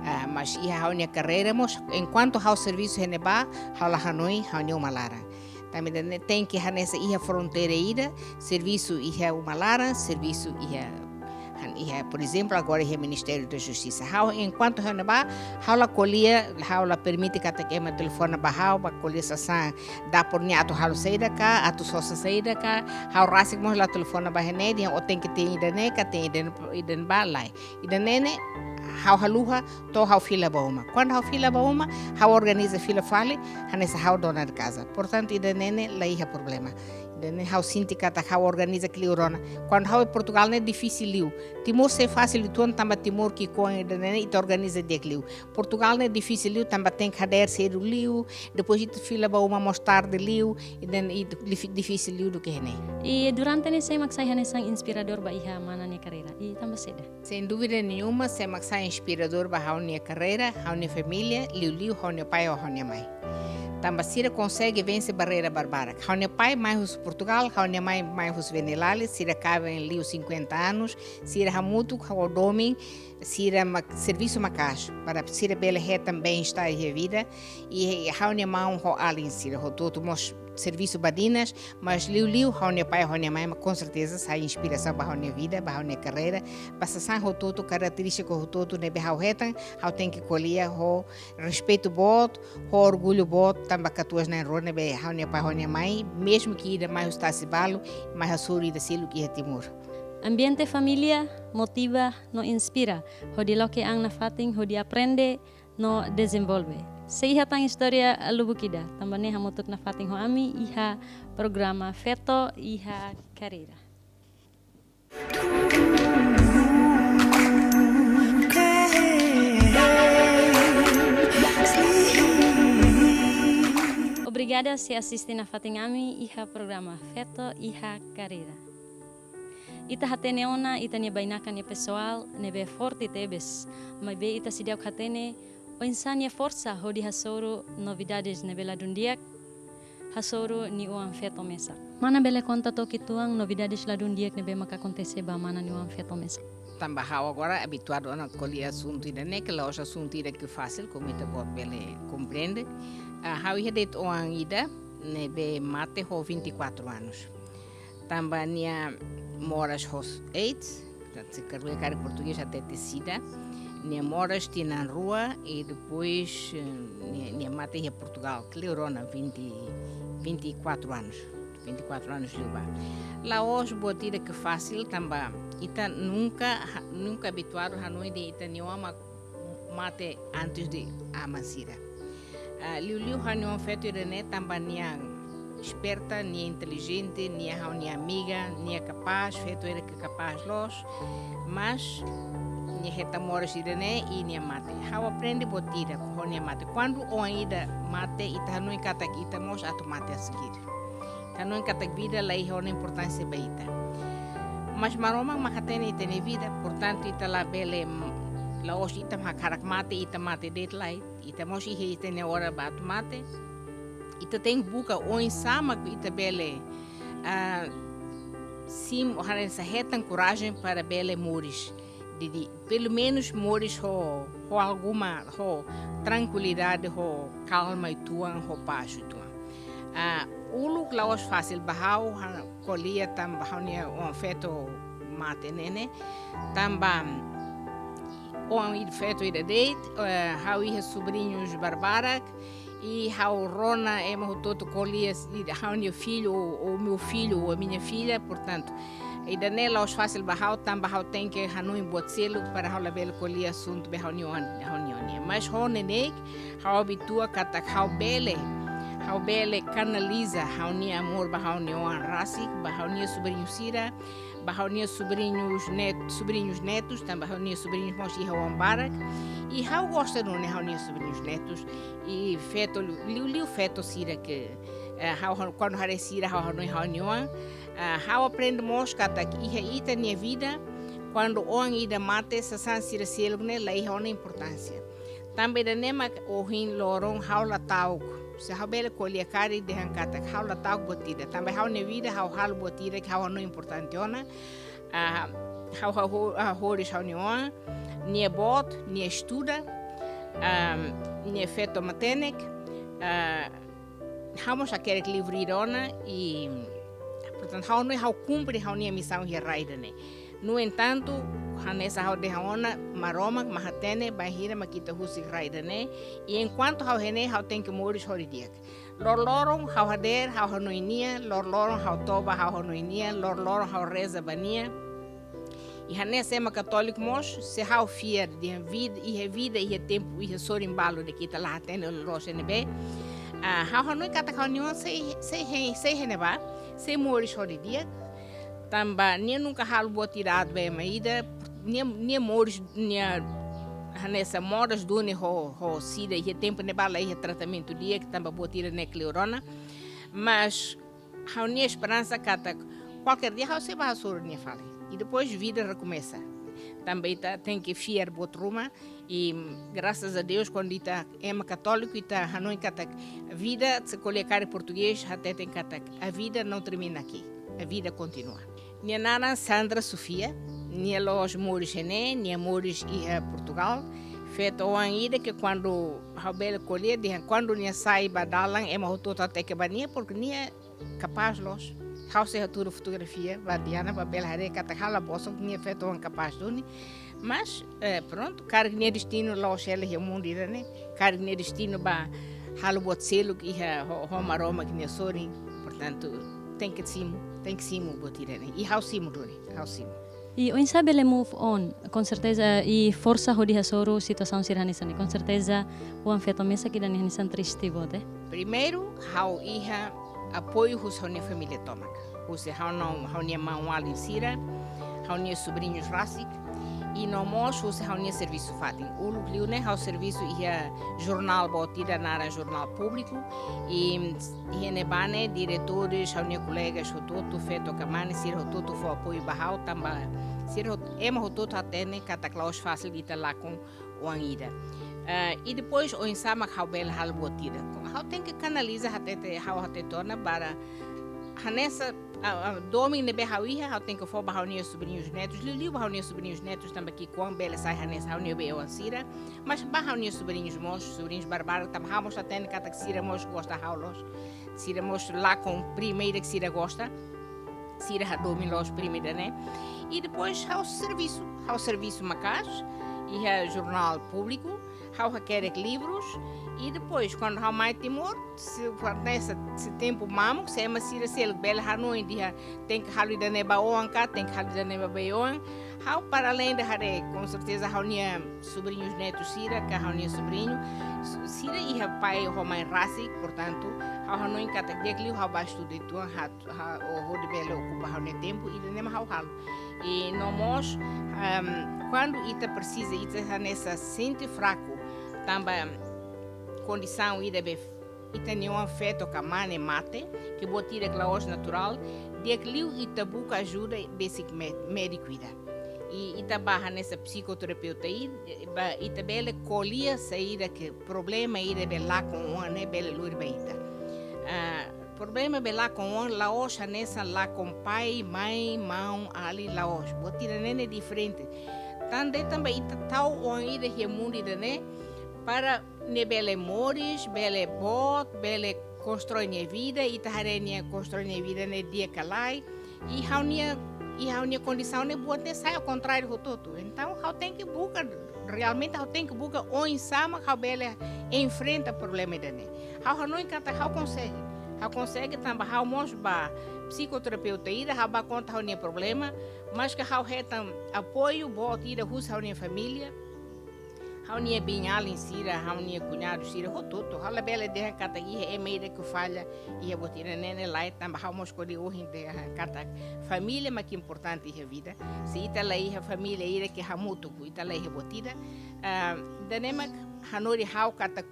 Ah, mas iha ha'u-nia karreira mós, enkuantu ha'u servisu iha ne'ebá, ha'u la hanoin ha'u-nia uma laran. Tanba ida-ne'e tenke hanesan iha fronteira ida, servisu iha uma laran, servisu iha han-, iha, por ezemplu, agora iha Ministériu da Justisa. Ha'u, enkuantu ha'u ne'ebá, ha'u la ko'alia, ha'u la permite katak ema telefona ba ha'u, ba ko'alia sasán dapur ne'e atu halo saida ka, atu sosa saida ka, ha'u rasik mós la telefona ba hene, dehan ó tenke te'in ida-ne'e ka, te'in ida-ne'e, ida-ne'ebá lae. Ida-ne'e ne'e, ha'u haluha, to'o ha'u fila ba uma. Kuandu ha'u fila ba uma, ha'u organiza fila fali, hanesan ha'u dona de casa. Portantu, ida-ne'e ne'e la iha problema. Ida-ne'e ha'u sente katak ha'u organiza kleur ona. Kuandu ha'u iha Portugal ne'e difisil liu. Timor sei fasil uitoan tanba Timor ki'ikoan ida-ne'e ne'e ita organiza di'ak liu. Portugal ne'e difisil liu tanba tenke hadeer sedu liu, depois ita fila ba uma mós tarde liu, ida-ne'e i difi-, difisil liu duké ne'e. I durante ne'e sé mak sai hanesan inspiradór ba iha mana nia karreira? I tanba saida? Sem dúvida nenhuma, sé mak sai inspiradór ba ha'u-nia karreira, ha'u-nia família, liuliu ha'u-nia pai ho ha'u-nia mãe. Tanba sira konsege vense barreira barbarak. Ha'u-nia pai mai husi Portugal, ha'u-nia mãe mai husi Venilali, sira kaben liu cinquenta anos, sira hamutuk ho domin, sira mak servisu maka'as, para sira bele hetan bem-estar iha vida, i ha'u-nia maun ho alin sira hotu-hotu mós servisu badinas, mas liuliu ha'u-nia pai, ha'u-nia mãe, mak konserteza sai inspirasaun ba ha'u-nia vida, ba ha'u-nia karreira, ba sasán hotu-hotu, karakterístika hotu-hotu ne'ebé ha'u hetan, ha'u tenke ko'alia ho respeitu boot, ho orgullu boot, tanba katuas na'in-rua ne'ebé ha'u-nia pai, ha'u-nia mãe, mezmu ke ida mai husi tasi balu, mai hasoru ida seluk iha Timor. Ambiente família motiva no inspira, hodi loke an nafatin, hodi aprende no dezenvolve. Sei iha tan istória lubuk ida, tanba ne'e hamutuk nafatin ho ami iha programa Feto iha Karreira. Obrigada sei asiste nafatin ami iha programa Feto iha Karreira. Ita hatene ona ita-nia bainaka nia pesoál ne'ebé forte tebes, maibé ita seidauk hatene oinsá nia forsa hodi hasoru novidades ne'ebé ladún di'ak, hasoru nia oan feto mesak. Mana bele konta took uitoan novidades ladún di'ak ne'ebé maka akontese ba mana nia oan feto mesak? Tanba ha'u agora abituadu ona ko'alia asuntu ida-ne'e, ke la'ós asuntu ida ke fasil, komu ita-boot bele komprende. Ah, ha'u iha de'it oan ida ne'ebé mate ho vinte e quatro anos. Tanba nia moras ho AIDS, portantu, se ko'alia karik portugés até te sida, nia moras tinan rua i depois, eh, nia, nia mate iha Portugal, kleur ona vinte, vinte e quatro anos, vinte e quatro anos liubá. La'ós buat ida ke fasil, tanba ita nunka, ha-, nunka abituadu hanoin dehan ita-nia oan mak mate antes de aman sira. Ah, liuliu ha'u-nia oan feto ida-ne'e tanba nia esperta, nia intelijente, nia ha'u-nia amiga, nia kapás, feto ida ke kapás loos, mas nia hetan moras ida-ne'e i nia mate. Ha'u aprende buat ida ho nia mate. Kuandu oan ida mate, ita hanoin katak ita mós atu mate a seguir. Hanoin katak vida la iha ona importánsia ba ita. Mas Maromak mak hatene ita-nia vida, portantu ita labele, la'ós ita mak hakarak mate, ita mate de'it, lae. Ita mós iha ita-nia oras ba atu mate. Ita tenke buka oinsá mak ita bele, ah, sim, hanesan hetan korajen para bele moris. Didi, pelumenus moris ho, ho alguma, ho trankuilidade, ho kalma uitoan, ho pás uitoan. Ah, uluk la'ós fasil ba ha'u, ha'u ko'alia tanba ha'u-nia oan feto mate ne'e ne'e. Tanba oan ida feto ida de'it, eh, ha'u iha sobriñus barbarak, i ha'u rona ema hotu-hotu ko'alia, ha'u-nia filho, ou, ou meu filho, ou a minha filha, portantu, ida-ne'e la'ós fasil ba ha'u, tanba ha'u tenke hanoin buat seluk para ha'u labele ko'alia asuntu ba ha'u-nia oan, ha'u-nia oan nian. Mas ho neineik, ha'u abitua katak ha'u bele, ha'u bele kanaliza ha'u-nia amor ba ha'u-nia oan rasik, ba ha'u-nia sobriñu sira, ba ha'u-nia sobriñus net-, sobriñus netus, tanba ha'u-nia sobriñus mós iha oan barak. I ha'u gosta nune'e ha'u-nia sobriñus netus, i feto, liuliu feto sira ke, eh, ha'u, ha'u, kuandu haree sira ha'u hanoin ha'u-nia oan. Ah, ha'u aprende mós katak iha ita-nia vida, kuandu oan ida mate, sasán sira seluk ne'e la iha ona importánsia. Tanba ida-ne'e mak ohin loron ha'u la ta'uk. Se ha'u bele ko'alia karik dehan katak ha'u la ta'uk buat ida. Tanba ha'u-nia vida ha'u halo buat ida ke ha'u hanoin importante ona. Ah, ha'u, ha'u, ha'u, ha'u horis ha'u-nia oan, nia boot, nia estuda, ah, nia feto matenek, ah, ha'u mós hakerek livre ida ona i, portantu, ha'u hanoin ha'u kumpre ha'u-nia misaun iha rai ida-ne'e. No entantu, hanesan ha'u dehan ona, Maromak mak hatene bainhira mak ita husik rai ida-ne'e, i enkuantu ha'u iha ne'e ha'u tenke moris ho di'ak. Loroloron ha'u hadeer, ha'u hanoin nia, loroloron ha'u toba, ha'u hanoin nia, loroloron ha'u reza ba nia. I hanesan ema katóliku mós, se ha'u fiar dehan vida, iha vida, iha tempu, iha sorin balu de'it, ita la hatene loloos ne'ebé. Ah, ha'u hanoin katak ha'u-nia oan sei, sei, sei, sei iha ne'ebá, sei moris ho di'ak. Tanba nia nunka halo buat ida aat ba ema ida, nia, nia moris, nia hanesan moras duni ho, ho sida iha tempu ne'ebá la iha tratamentu di'ak, tanba buat ida-ne'e kleur ona. Mas ha'u-nia esperansa katak kualkér dia ha'u sei bá hasoru nia fali. I depois vida rekomesa. Tanba ita tenke fiar buat ruma, i grasas a Deus, kuandu ita ema katóliku, ita hanoin katak vida, se ko'alia karik portugés, hateten katak a vida não termina aqui, a vida continua. Nia naran Sandra Sofia, nia la'ós moris iha ne'e, nia moris iha Portugal. Feto oan ida ke kuandu ha'u bele ko'alia dehan, kuandu nia sai ba dalan, ema hotu-hotu hateke ba nia, porque nia kapás loos. Ha'u sei hatudu fotografia ba Diana, ba bele haree katak ha'u la bosok, nia feto oan kapás duni. Mas, eh, prontu, karik nia destinu la'ós hela iha mundu ida-ne'e, karik nia destinu ba halo buat seluk iha ho-, ho Maromak nia sorin. Portantu, tenke simu, tenke simu buat ida-ne'e. I ha'u simu duni, ha'u simu. I oinsá bele move on, com certeza, i forsa hodi hasoru situasaun sira hanesan ne'e. Com certeza, oan feto mesak ida-ne'e hanesan triste boot, eh? Primeiru, ha'u iha apoiu husi ha'u-nia família tomak. Husi ha'u-nia, ha'u-nia maun-alin sira, ha'u-nia sobriñus rasik, i no mós husi ha'u-nia servisu fatin. Uluk liu ne'e ha'u servisu iha jornál boot ida naran Jornál Públiku, i iha ne'ebá ne'e diretores, ha'u-nia kolegas hotu-hotu, feto ka mane, sira hotu-hotu fó apoiu ba ha'u, tanba sira hot-, ema hotu-hotu hatene katak la'ós fasil ita lakon oan ida. Eh, i depois oinsá mak ha'u bele halo buat ida. Ha'u tenke kanaliza hatete, ha'u hatete ona para hanesan, ah, ah, domin ne'ebé ha'u iha, ha'u tenke fó ba ha'u-nia sobriñus netus, liuliu ba ha'u-nia sobriñus netus, tanba ki'ikoan bele sai hanesan ha'u-nia bei-oan sira, mas ba ha'u-nia sobriñus mós, sobriñus barbarak, tanba ha'u mós hatene katak sira mós gosta ha'u loos. Sira mós lakon prima ida ke sira gosta. Sira hadomi loos prima ida-ne'e. I depois ha'u servisu, ha'u servisu maka'as iha Jornál Públiku, ha'u hakerek livrus, i depois, kuandu ha'u mai Timor, se for hanesan, se tempu mamuk, se ema sira seluk bele hanoin dehan tenke halo ida-ne'e ba oan ka, tenke halo ida-ne'e ba bei-oan. Ha'u, para além de haree, com certeza, ha'u-nia sobriñus netus sira, ka ha'u-nia sobriñu, s-, sira iha pai ho mãe rasik, portantu, ha'u hanoin katak di'ak liu ha'u bá estuda uitoan, ha'u, ha'u, hodi bele okupa ha'u-nia tempu, ida-ne'e mak ha'u halo. I no mós, ehm, kuandu ita presiza, ita hanesan sente fraku, tanba kondisaun ida be ita-nia oan feto ka mane mate, ke buat ida ke la'ós naturál, di'ak liu ita buka ajuda besik mé-, médiku ida. I ita bá hanesan psikoterapeuta i, ba, ita bele ko'alia saida ke problema ida be lakon oan ne'e bele lori ba ita. Ah, problema be lakon oan la'ós hanesan lakon pai, mãe, maun, alin, la'ós. Buat ida-ne'e ne'e diferente. Tan de'it tanba ita tau oan ida iha mundu ida-ne'e para nia bele moris, bele boot, bele konstroi nia vida, ita haree nia konstroi nia vida ne'e di'ak ka lae. I ha'u-nia, i ha'u-nia kondisaun ne'e buat ne'e sai ao contrário hotu-hotu. Entaun, ha'u tenke buka, realmente ha'u tenke buka oinsá mak ha'u bele enfrenta problema ida-ne'e. Ha'u hanoin katak ha'u konsege. Ha'u konsege tanba ha'u mós bá psikoterapeuta ida, ha'u bá konta ha'u-nia problema, maske ha'u hetan apoiu boot ida husi ha'u-nia família, ha'u-nia biin-alin sira, ha'u-nia kuñadu sira, hotu-hotu. Ha'u labele dehan katak iha ema ida ke falla iha buat ida-ne'e ne'e, lae, tanba ha'u mós ko'alia ohin dehan katak família mak importante iha vida. Se ita la iha família ida ke hamutuk, ita la iha buat ida. Ah, ida-ne'e mak hanorin ha'u katak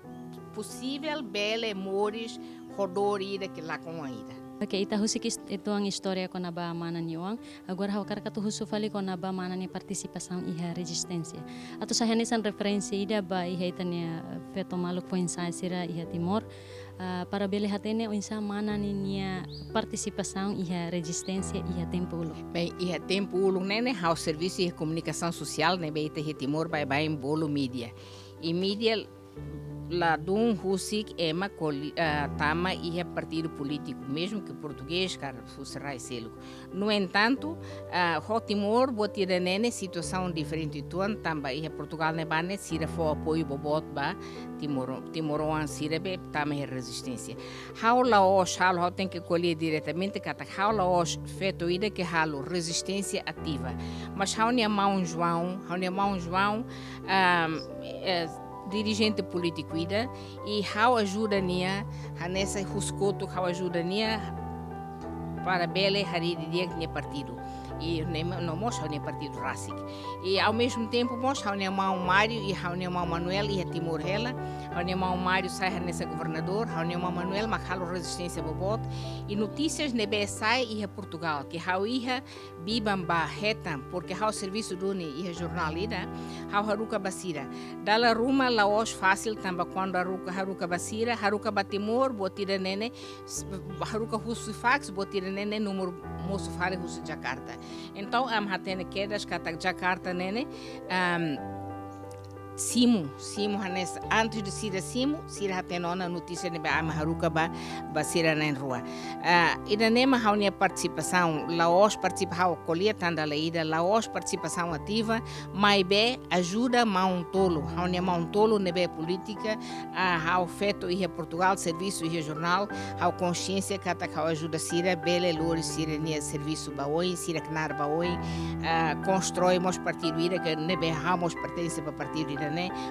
posivel bele moris ho dór ida ke lakon oan ida. Oke, ita husik is-, uitoan istória kona-ba mana nia oan. Agora ha'u hakarak atu husu fali kona-ba mana nia partisipasaun iha rezisténsia. Atu sai hanesan referénsia ida ba iha ita-nia feto maluk foin-sa'e sira iha Timor. Ah, para bele hatene oinsá mana ninia partisipasaun iha rezisténsia iha tempu uluk. Bem, iha tempu uluk ne'e ne'e ha'u servisu iha komunikasaun sosiál ne'ebé ita iha Timor baibain bolu mídia. I mídia ladún husik ema koli-, ah, tama iha partidu polítiku, mezmu ke portugés, ka husi rai seluk. No entantu, ah, ho Timor, buat ida-ne'e ne'e situasaun diferente uitoan, tanba iha Portugal ne'ebá ne'e sira fó apoiu boboot ba Timor, timoroan sira be tama iha rezisténsia. Ha'u la'ós halo, ha'u tenke ko'alia diretamente katak ha'u la'ós feto ida ke halo rezisténsia ativa. Mas ha'u-nia maun João, ha'u-nia maun João, ah, eh, dirijente polítiku ida, i ha'u ajuda nia, hanesan husi kotuk ha'u ajuda nia para bele harii didi'ak nia partidu. I ne'e, no mós ha'u-nia partidu rasik. I ao mesmo tempo mós ha'u-nia maun Mário i ha'u-nia maun Manuel iha Timor hela. Ha'u-nia maun Mário sai hanesan governadór, ha'u-nia maun Manuel mak halo rezisténsia boboot. I notísias ne'ebé sai iha Portugal, ke ha'u iha biban ba hetan, porque ha'u servisu duni iha jornál ida, ha'u haruka ba sira. Dala ruma la'ós fasil tanba kuandu haruka, haruka ba sira, haruka ba Timor, buat ida-ne'e ne'e, s-, haruka husi fax, buat ida-ne'e ne'e númeru mosu fali husi Jakarta. Entaun, ami hatene kedas katak Jakarta ne'e ne'e, am, simu, simu hanesan, antes de sira simu, sira hatene ona notísia ne'ebé ami haruka ba, ba sira na'in-rua. Ah, ida-ne'e mak ha'u-nia partisipasaun, la'ós partisipa ha'u ko'alia tan dala ida, la'ós partisipasaun ativa, maibé ajuda maun tolu, ha'u-nia maun tolu ne'ebé polítika, ah, ha'u feto iha Portugal, servisu iha jornál, ha'u konxiénsia katak ha'u ajuda sira, bele lori sira-nia servisu ba oin, sira knaar ba oin, ah, konstroi mós partidu ida ke ne'ebé ha'u mós pertense ba partidu ida-ne'e.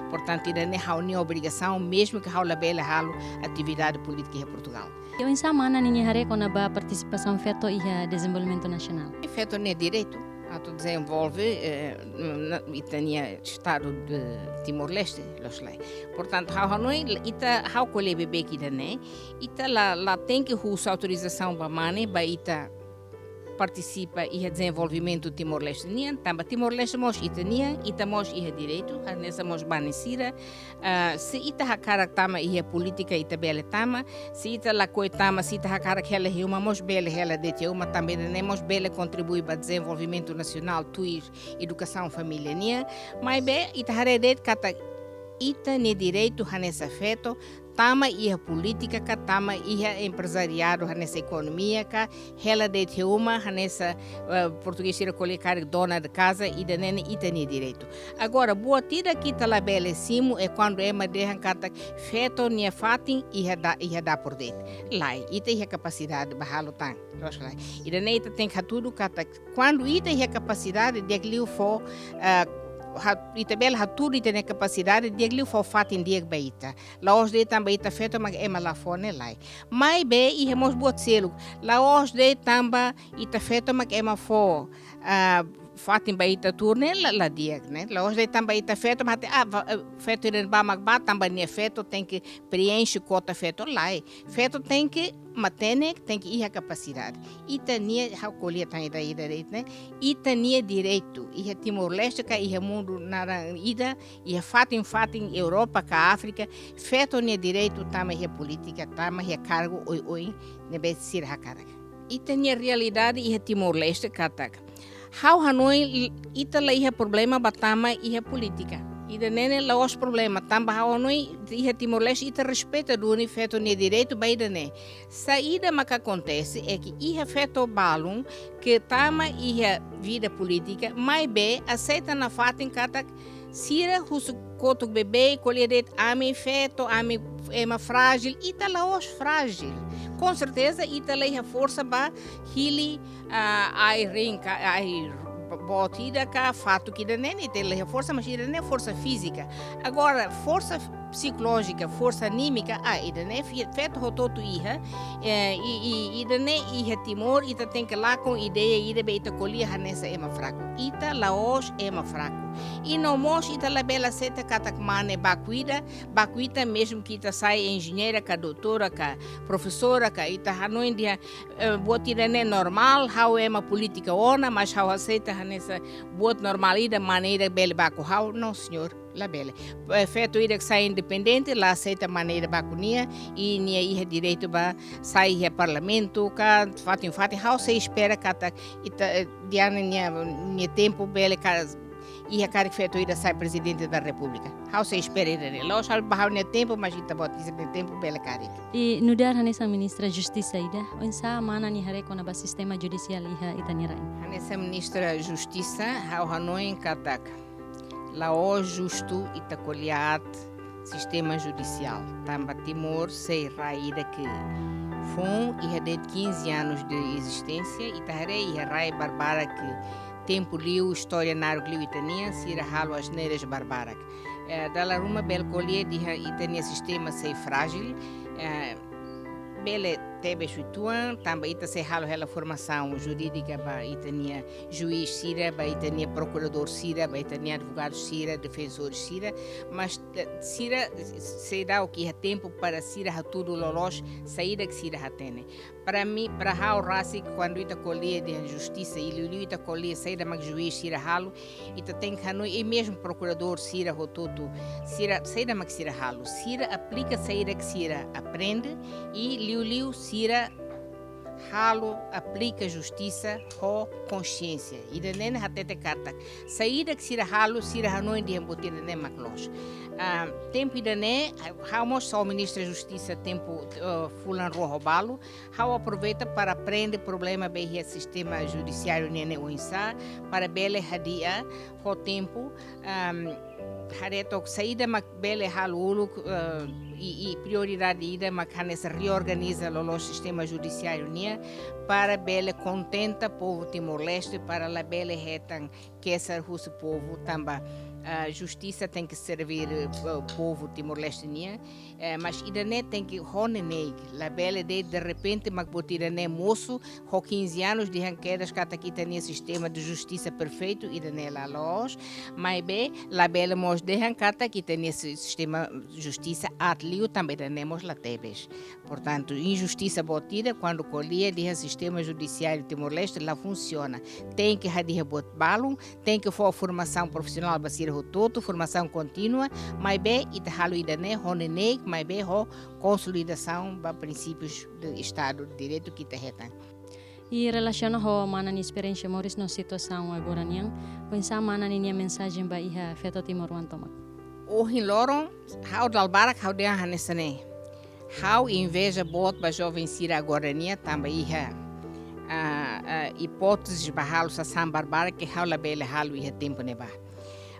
Portantu, ida-ne'e ha'u-nia obrigasaun, mezmu ke ha'u labele halo atividade polítika iha Portugal. I oinsá mana ninia haree kona-ba partisipasaun feto iha dezenvolvimentu nasionál? Feto nia direitu atu dezenvolve, eh, na, ita-nia Estadu de Timor-Leste, loos lai. Portantu, ha'u hanoin, ita ha'u ko'alia beibeik ida-ne'e, ita la, la tenke husu autorizasaun ba mane, ba ita partisipa iha dezenvolvimentu Timor-Leste nian, tanba Timor-Leste mós ita-nian, ita mós iha direitu, hanesan mós ba nia sira, ah, se ita hakarak tama iha polítika ita bele tama, se ita lakohi tama, se ita hakarak hela iha uma mós bele hela de'it iha uma, tanba ida-ne'e mós bele kontribui ba dezenvolvimentu nasionál, tuir edukasaun família nian, maibé ita haree de'it katak ita-nia direitu hanesan feto, tama iha polítika ka, tama iha emprezariadu hanesan ekonomia ka, hela de'it iha uma hanesan, eh, portugés sira ko'alia karik dona de casa, ida-ne'e ne'e ita-nia direitu. Agora, buat ida ke ita labele simu é kuandu ema dehan katak feto nia fatin iha da, iha dapur de'it. Lae, ita iha kapasidade ba halo tan. Loos lai. Ida-ne'e ita tenke hatudu katak kuandu ita iha kapasidade di'ak liu fó, eh, ha-, ita bele hatudu ita-nia kapasidade di'ak liu fó fatin di'ak ba ita. La'ós de'it tanba ita feto mak ema la fó ne'e, lae. Maibé iha mós buat seluk. La'ós de'it tanba ita feto mak ema fó, ah, fatin ba ita tuur ne'e, la, la di'ak, ne'e. La'ós de'it tanba ita feto mak, ah, va-, eh, feto ida-ne'ebá mak bá tanba nia feto tenke preenxe kota feto, lae. Feto tenke matenek, tenke iha kapasidade. Ita-nia, ha'u ko'alia tan ida, ida de'it ne'e, ita-nia direitu iha Timor-Leste ka iha mundu naran ida, iha fatin-fatin Europa ka Áfrika, feto nia direitu tama iha polítika, tama iha kargu oioin ne'ebé sira hakarak. Ita-nia realidade iha Timor-Leste katak, ha'u hanoin, ita la iha problema ba tama iha polítika. Ida-ne'e ne'e la'ós problema, tanba ha'u hanoin iha Timor-Leste ita respeita duni feto nia direitu ba ida-ne'e. Saida maka akontese é ke iha feto balun ke tama iha vida polítika, maibé aseita nafatin katak sira husu kotuk beibeik, ko'alia de'it ami feto, ami ema frájil, ita la'ós frájil. Com certeza, ita la iha forsa ba hili, ah, ai-riin ka, ai-boot ida ka, fatuk ida-ne'e ne'e, ita la iha forsa, mas ida-ne'e forsa fízika. Agora, forsa psikolójika, forsa anímika, ah, ida-ne'e fe-, feto hotu-hotu iha, eh, i, i, ida-ne'e iha Timor, ita tenke lakon ideia ida be ita ko'alia hanesan ema fraku. Ita la'ós ema fraku. I no mós ita labele aseita katak mane baku ida, baku ita mezmu ke ita sai enjeñeira ka doutora ka profesora ka ita hanoin dehan, eh, buat ida-ne'e normál, ha'u ema polítika ona, mas ha'u aseita hanesan buat normál ida, mane ida bele baku ha'u. Não, senhor, labele. Eh, feto ida ke sai independente, la aseita mane ida baku nia, i nia iha direitu ba sai iha parlamentu ka, fatin-fatin, ha'u sei espera katak ita, eh, Diana nia, nia tempu bele ka, iha karik feto ida sai Prezidente da Repúblika. Ha'u sei espera ida-ne'e. La'ós ha'u ba ha'u-nia tempu, mas ita-boot sira-nia tempu bele karik. I nu'udar hanesan Ministra Justisa ida, oinsá mana nia haree kona-ba sistema judisiál iha ita-nia rain? Hanesan Ministra Justisa, ha'u hanoin katak la'ós justu ita ko'alia aat sistema judisiál. Tanba Timor sai rai ida ke foun iha de'it quinze anos de existência, ita haree iha rai barbarak ke tempu liu, istória naruk liu ita-nian, sira halo asneiras barbarak. Eh, dala ruma bele ko'alia dehan ita-nia sistema sai frájil, eh, bele tebes uitoan, tanba ita sei halo hela formasaun jurídika ba ita-nia juís sira, ba ita-nia prokuradór sira, ba ita-nia advogadu sira, defensór sira, mas, eh, sira seidauk iha tempu para sira hatudu loloos saida ke sira hatene. Para mim, para ha'u rasik, kuandu ita ko'alia dehan justisa, i liuliu ita ko'alia saida mak juís sira halo, ita tenke hanoin, i mezmu prokuradór sira hotu-hotu, sira, saida mak sira halo, sira aplika saida ke sira aprende, i liuliu sira halo, aplika justisa ho konxiénsia. Ida-ne'e ne'e hatete katak saida ke sira halo, sira hanoin dehan buat ida-ne'e mak loos. Ah, tempu ida-ne'e, ha'u mós sou ministra justisa tempu, eh, fulan rua ho balu, ha'u aproveita para aprende problema be iha sistema judisiáriu nian ne'e oinsá, para bele hadi'a ho tempu, am, haree took saida mak bele halo uluk, eh, i, i prioridade ida mak hanesan reorganiza loloos sistema judisiáriu nian para bele kontenta povu Timor-Leste, para labele hetan keixa husi povu tanba, ah, justisa tenke serve, eh, povu Timor-Leste nian. Eh, mas ida-ne'e tenke ho neineik, labele de'it derrepente mak buat ida-ne'e mosu, ho quinze anos dehan kedas katak ita-nia sistema de justisa perfeitu, ida-ne'e la loos, maibé labele mós dehan katak ita-nia si-, sistema justisa aat liu, tanba ida-ne'e mós la tebes. Portantu, injustisa boot ida kuandu ko'alia dehan sistema judisiáriu Timor-Leste la funsiona. Tenke hadi'a buat balun, tenke fó formasaun profisionál ba sira hotu-hotu, formasaun kontínua, maibé ita halo ida-ne'e ho neineik, maibé ho konsolidasaun ba prinsípius do Estadu de Direitu ke ita hetan. I relasiona ho mana nia esperiénsia moris no situasaun agora nian, oinsá mana ninia mensajen ba iha feto timoroan tomak? Ohin loron, ha'u dala barak ha'u dehan hanesan ne'e. Ha'u inveja boot ba joven sira agora nian tanba iha, ah, ah, hipótezes ba halo sasán barbarak ke ha'u labele halo iha tempu ne'ebá.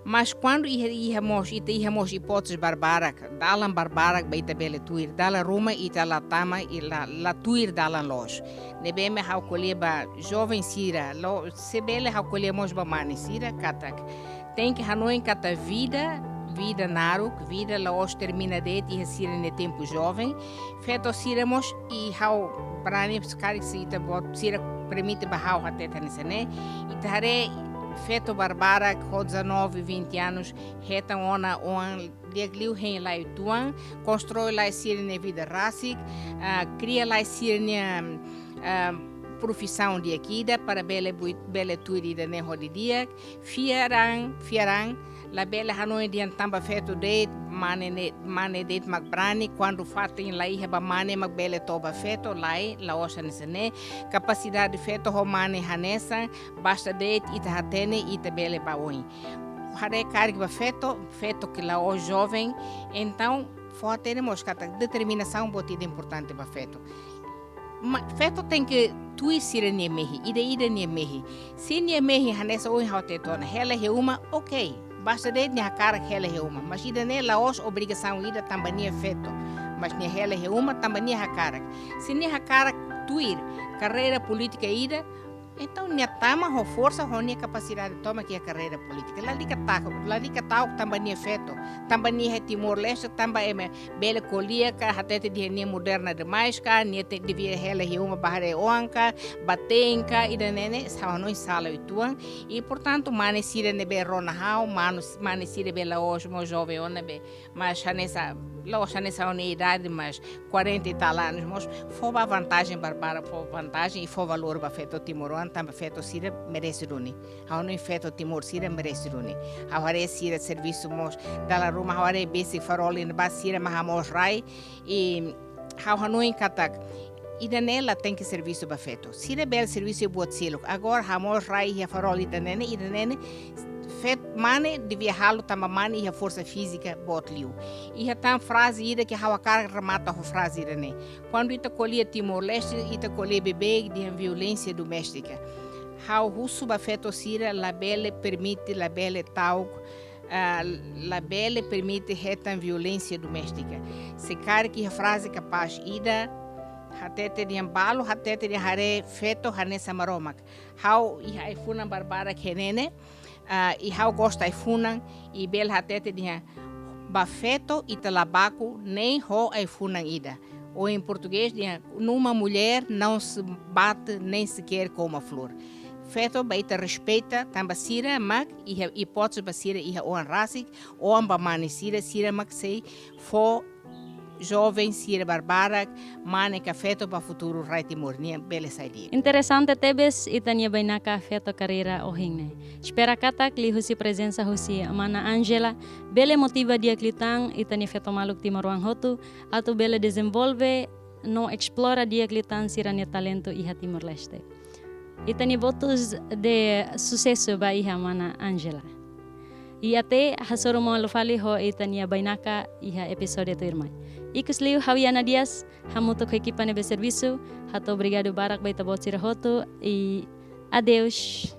Mas kuandu iha, iha mós, ita iha mós hipótezes barbarak, dalan barbarak ba ita bele tuir, dala ruma ita la tama i la, la tuir dalan loos. Ne'ebé mak ha'u ko'alia ba joven sira, lo, se bele ha'u ko'alia mós ba mane sira, katak tenke hanoin katak vida, vida naruk, vida la'ós termina de'it iha sira-nia tempu joven. Feto sira mós i ha'u brani sekali se ita-boot sira permite ba ha'u hatete hanesan ne'e. Ita haree feto barbarak ho dezanove, vinte anos, hetan ona oan di'ak liu hein lai uitoan, konstroi lai sira-nia vida rasik, ah, kria lai sira-nia, ah, profisaun di'ak ida para bele bui-, bele tuir ida-ne'e ho didi'ak, fiar an, fiar an, labele hanoin dehan tanba feto de'it, mane ne'e, mane de'it mak brani, kuandu fatin la iha ba mane mak bele toba feto, lae, la'ós hanesan ne'e, kapasidade feto ho mane hanesan, basta de'it ita hatene, ita bele ba oin. Haree karik ba feto, feto ke la'ós joven, entaun, fó hatene mós katak determinasaun boot ida importante ba feto. Ma, feto tenke tuir sira-nia mehi, ida-ida nia mehi. Se nia mehi hanesan ohin ha'u hatete ona, hela iha uma, ok. Basta de'it nia hakarak hela iha uma. Mas ida-ne'e la'ós obrigasaun ida tanba nia feto. Mas nia hela iha uma tanba nia hakarak. Se nia hakarak tuir karreira polítika ida, entaun nia tama ho forsa, ho nia kapasidade tomak iha karreira polítika. Lalika ta'uk, lalika ta'uk tanba nia feto, tanba nia iha Timor-Leste, tanba ema bele ko'alia ka, hatete dehan nia moderna demais ka, nia te-, devia hela iha uma ba haree oan ka, ba te'in ka, ida-ne'e ne'e, ha'u hanoin sala uitoan. I, portantu, mane sira ne'ebé rona ha'u, manu-, mane sira be la'ós mós joven ona be, mas hanesan, la'ós hanesan ha'u-nia idade, mas quarenta e tal anos, mós fó ba vantajen barbarak, fó vantajen i fó valór ba feto timoroan, tanba feto sira merese duni. Ha'u hanoin feto Timor sira merese duni. Ha'u haree sira servisu mós, dala ruma ha'u haree besik farol iha ne'ebá sira mak hamoos rai, i ha'u hanoin katak ida-ne'e la tenke servisu ba feto. Sira bele servisu iha buat seluk. Agora hamoos rai iha farol ida-ne'e ne'e, ida-ne'e ne'e, fet-, mane devia halo tanba mane iha forsa fízika boot liu. Iha tan fraze ida ke ha'u hakarak remata ho fraze ida-ne'e. Kuandu ita ko'alia Timor-Leste, ita ko'alia beibeik dehan violénsia doméstika. Ha'u husu ba feto sira labele permite, labele ta'uk, ah, labele permite hetan violénsia doméstika. Se karik iha fraze kapás ida, hatete dehan balu, hatete dehan haree feto hanesan Maromak. Ha'u iha ai-funan barbarak iha ne'e ne'e, ah, i ha'u gosta ai-funan, i bele hatete dehan ba feto ita la baku nein ho ai-funan ida. Ou em português, dehan, numa mulher não se bate nem se quer com uma flor. Feto ba ita respeita, tanba sira mak iha hipótese ba sira iha oan rasik, oan ba mane sira, sira mak sei fó joven sira barbarak, mane ka feto ba futuru rai Timor nian bele sai di'ak. Interesante tebes ita-nia bainaka feto karreira ohin ne'e. Espera katak liuhusi prezensa husi mana Angela bele motiva di'ak liután ita-nia feto maluk timoroan hotu atu bele dezenvolve no esplora di'ak liután sira-nia talentu iha Timor-Leste. Ita-nia votus de susesu ba iha mana Angela. I até hasoru malu fali ho ita-nia bainaka iha epizódiu tuirmai. Ikusliu ha'u Yana Dias, hamutuk ho ekipa ne'ebé servisu, hato'o obrigadu barak ba ita-boot sira hotu i adeus.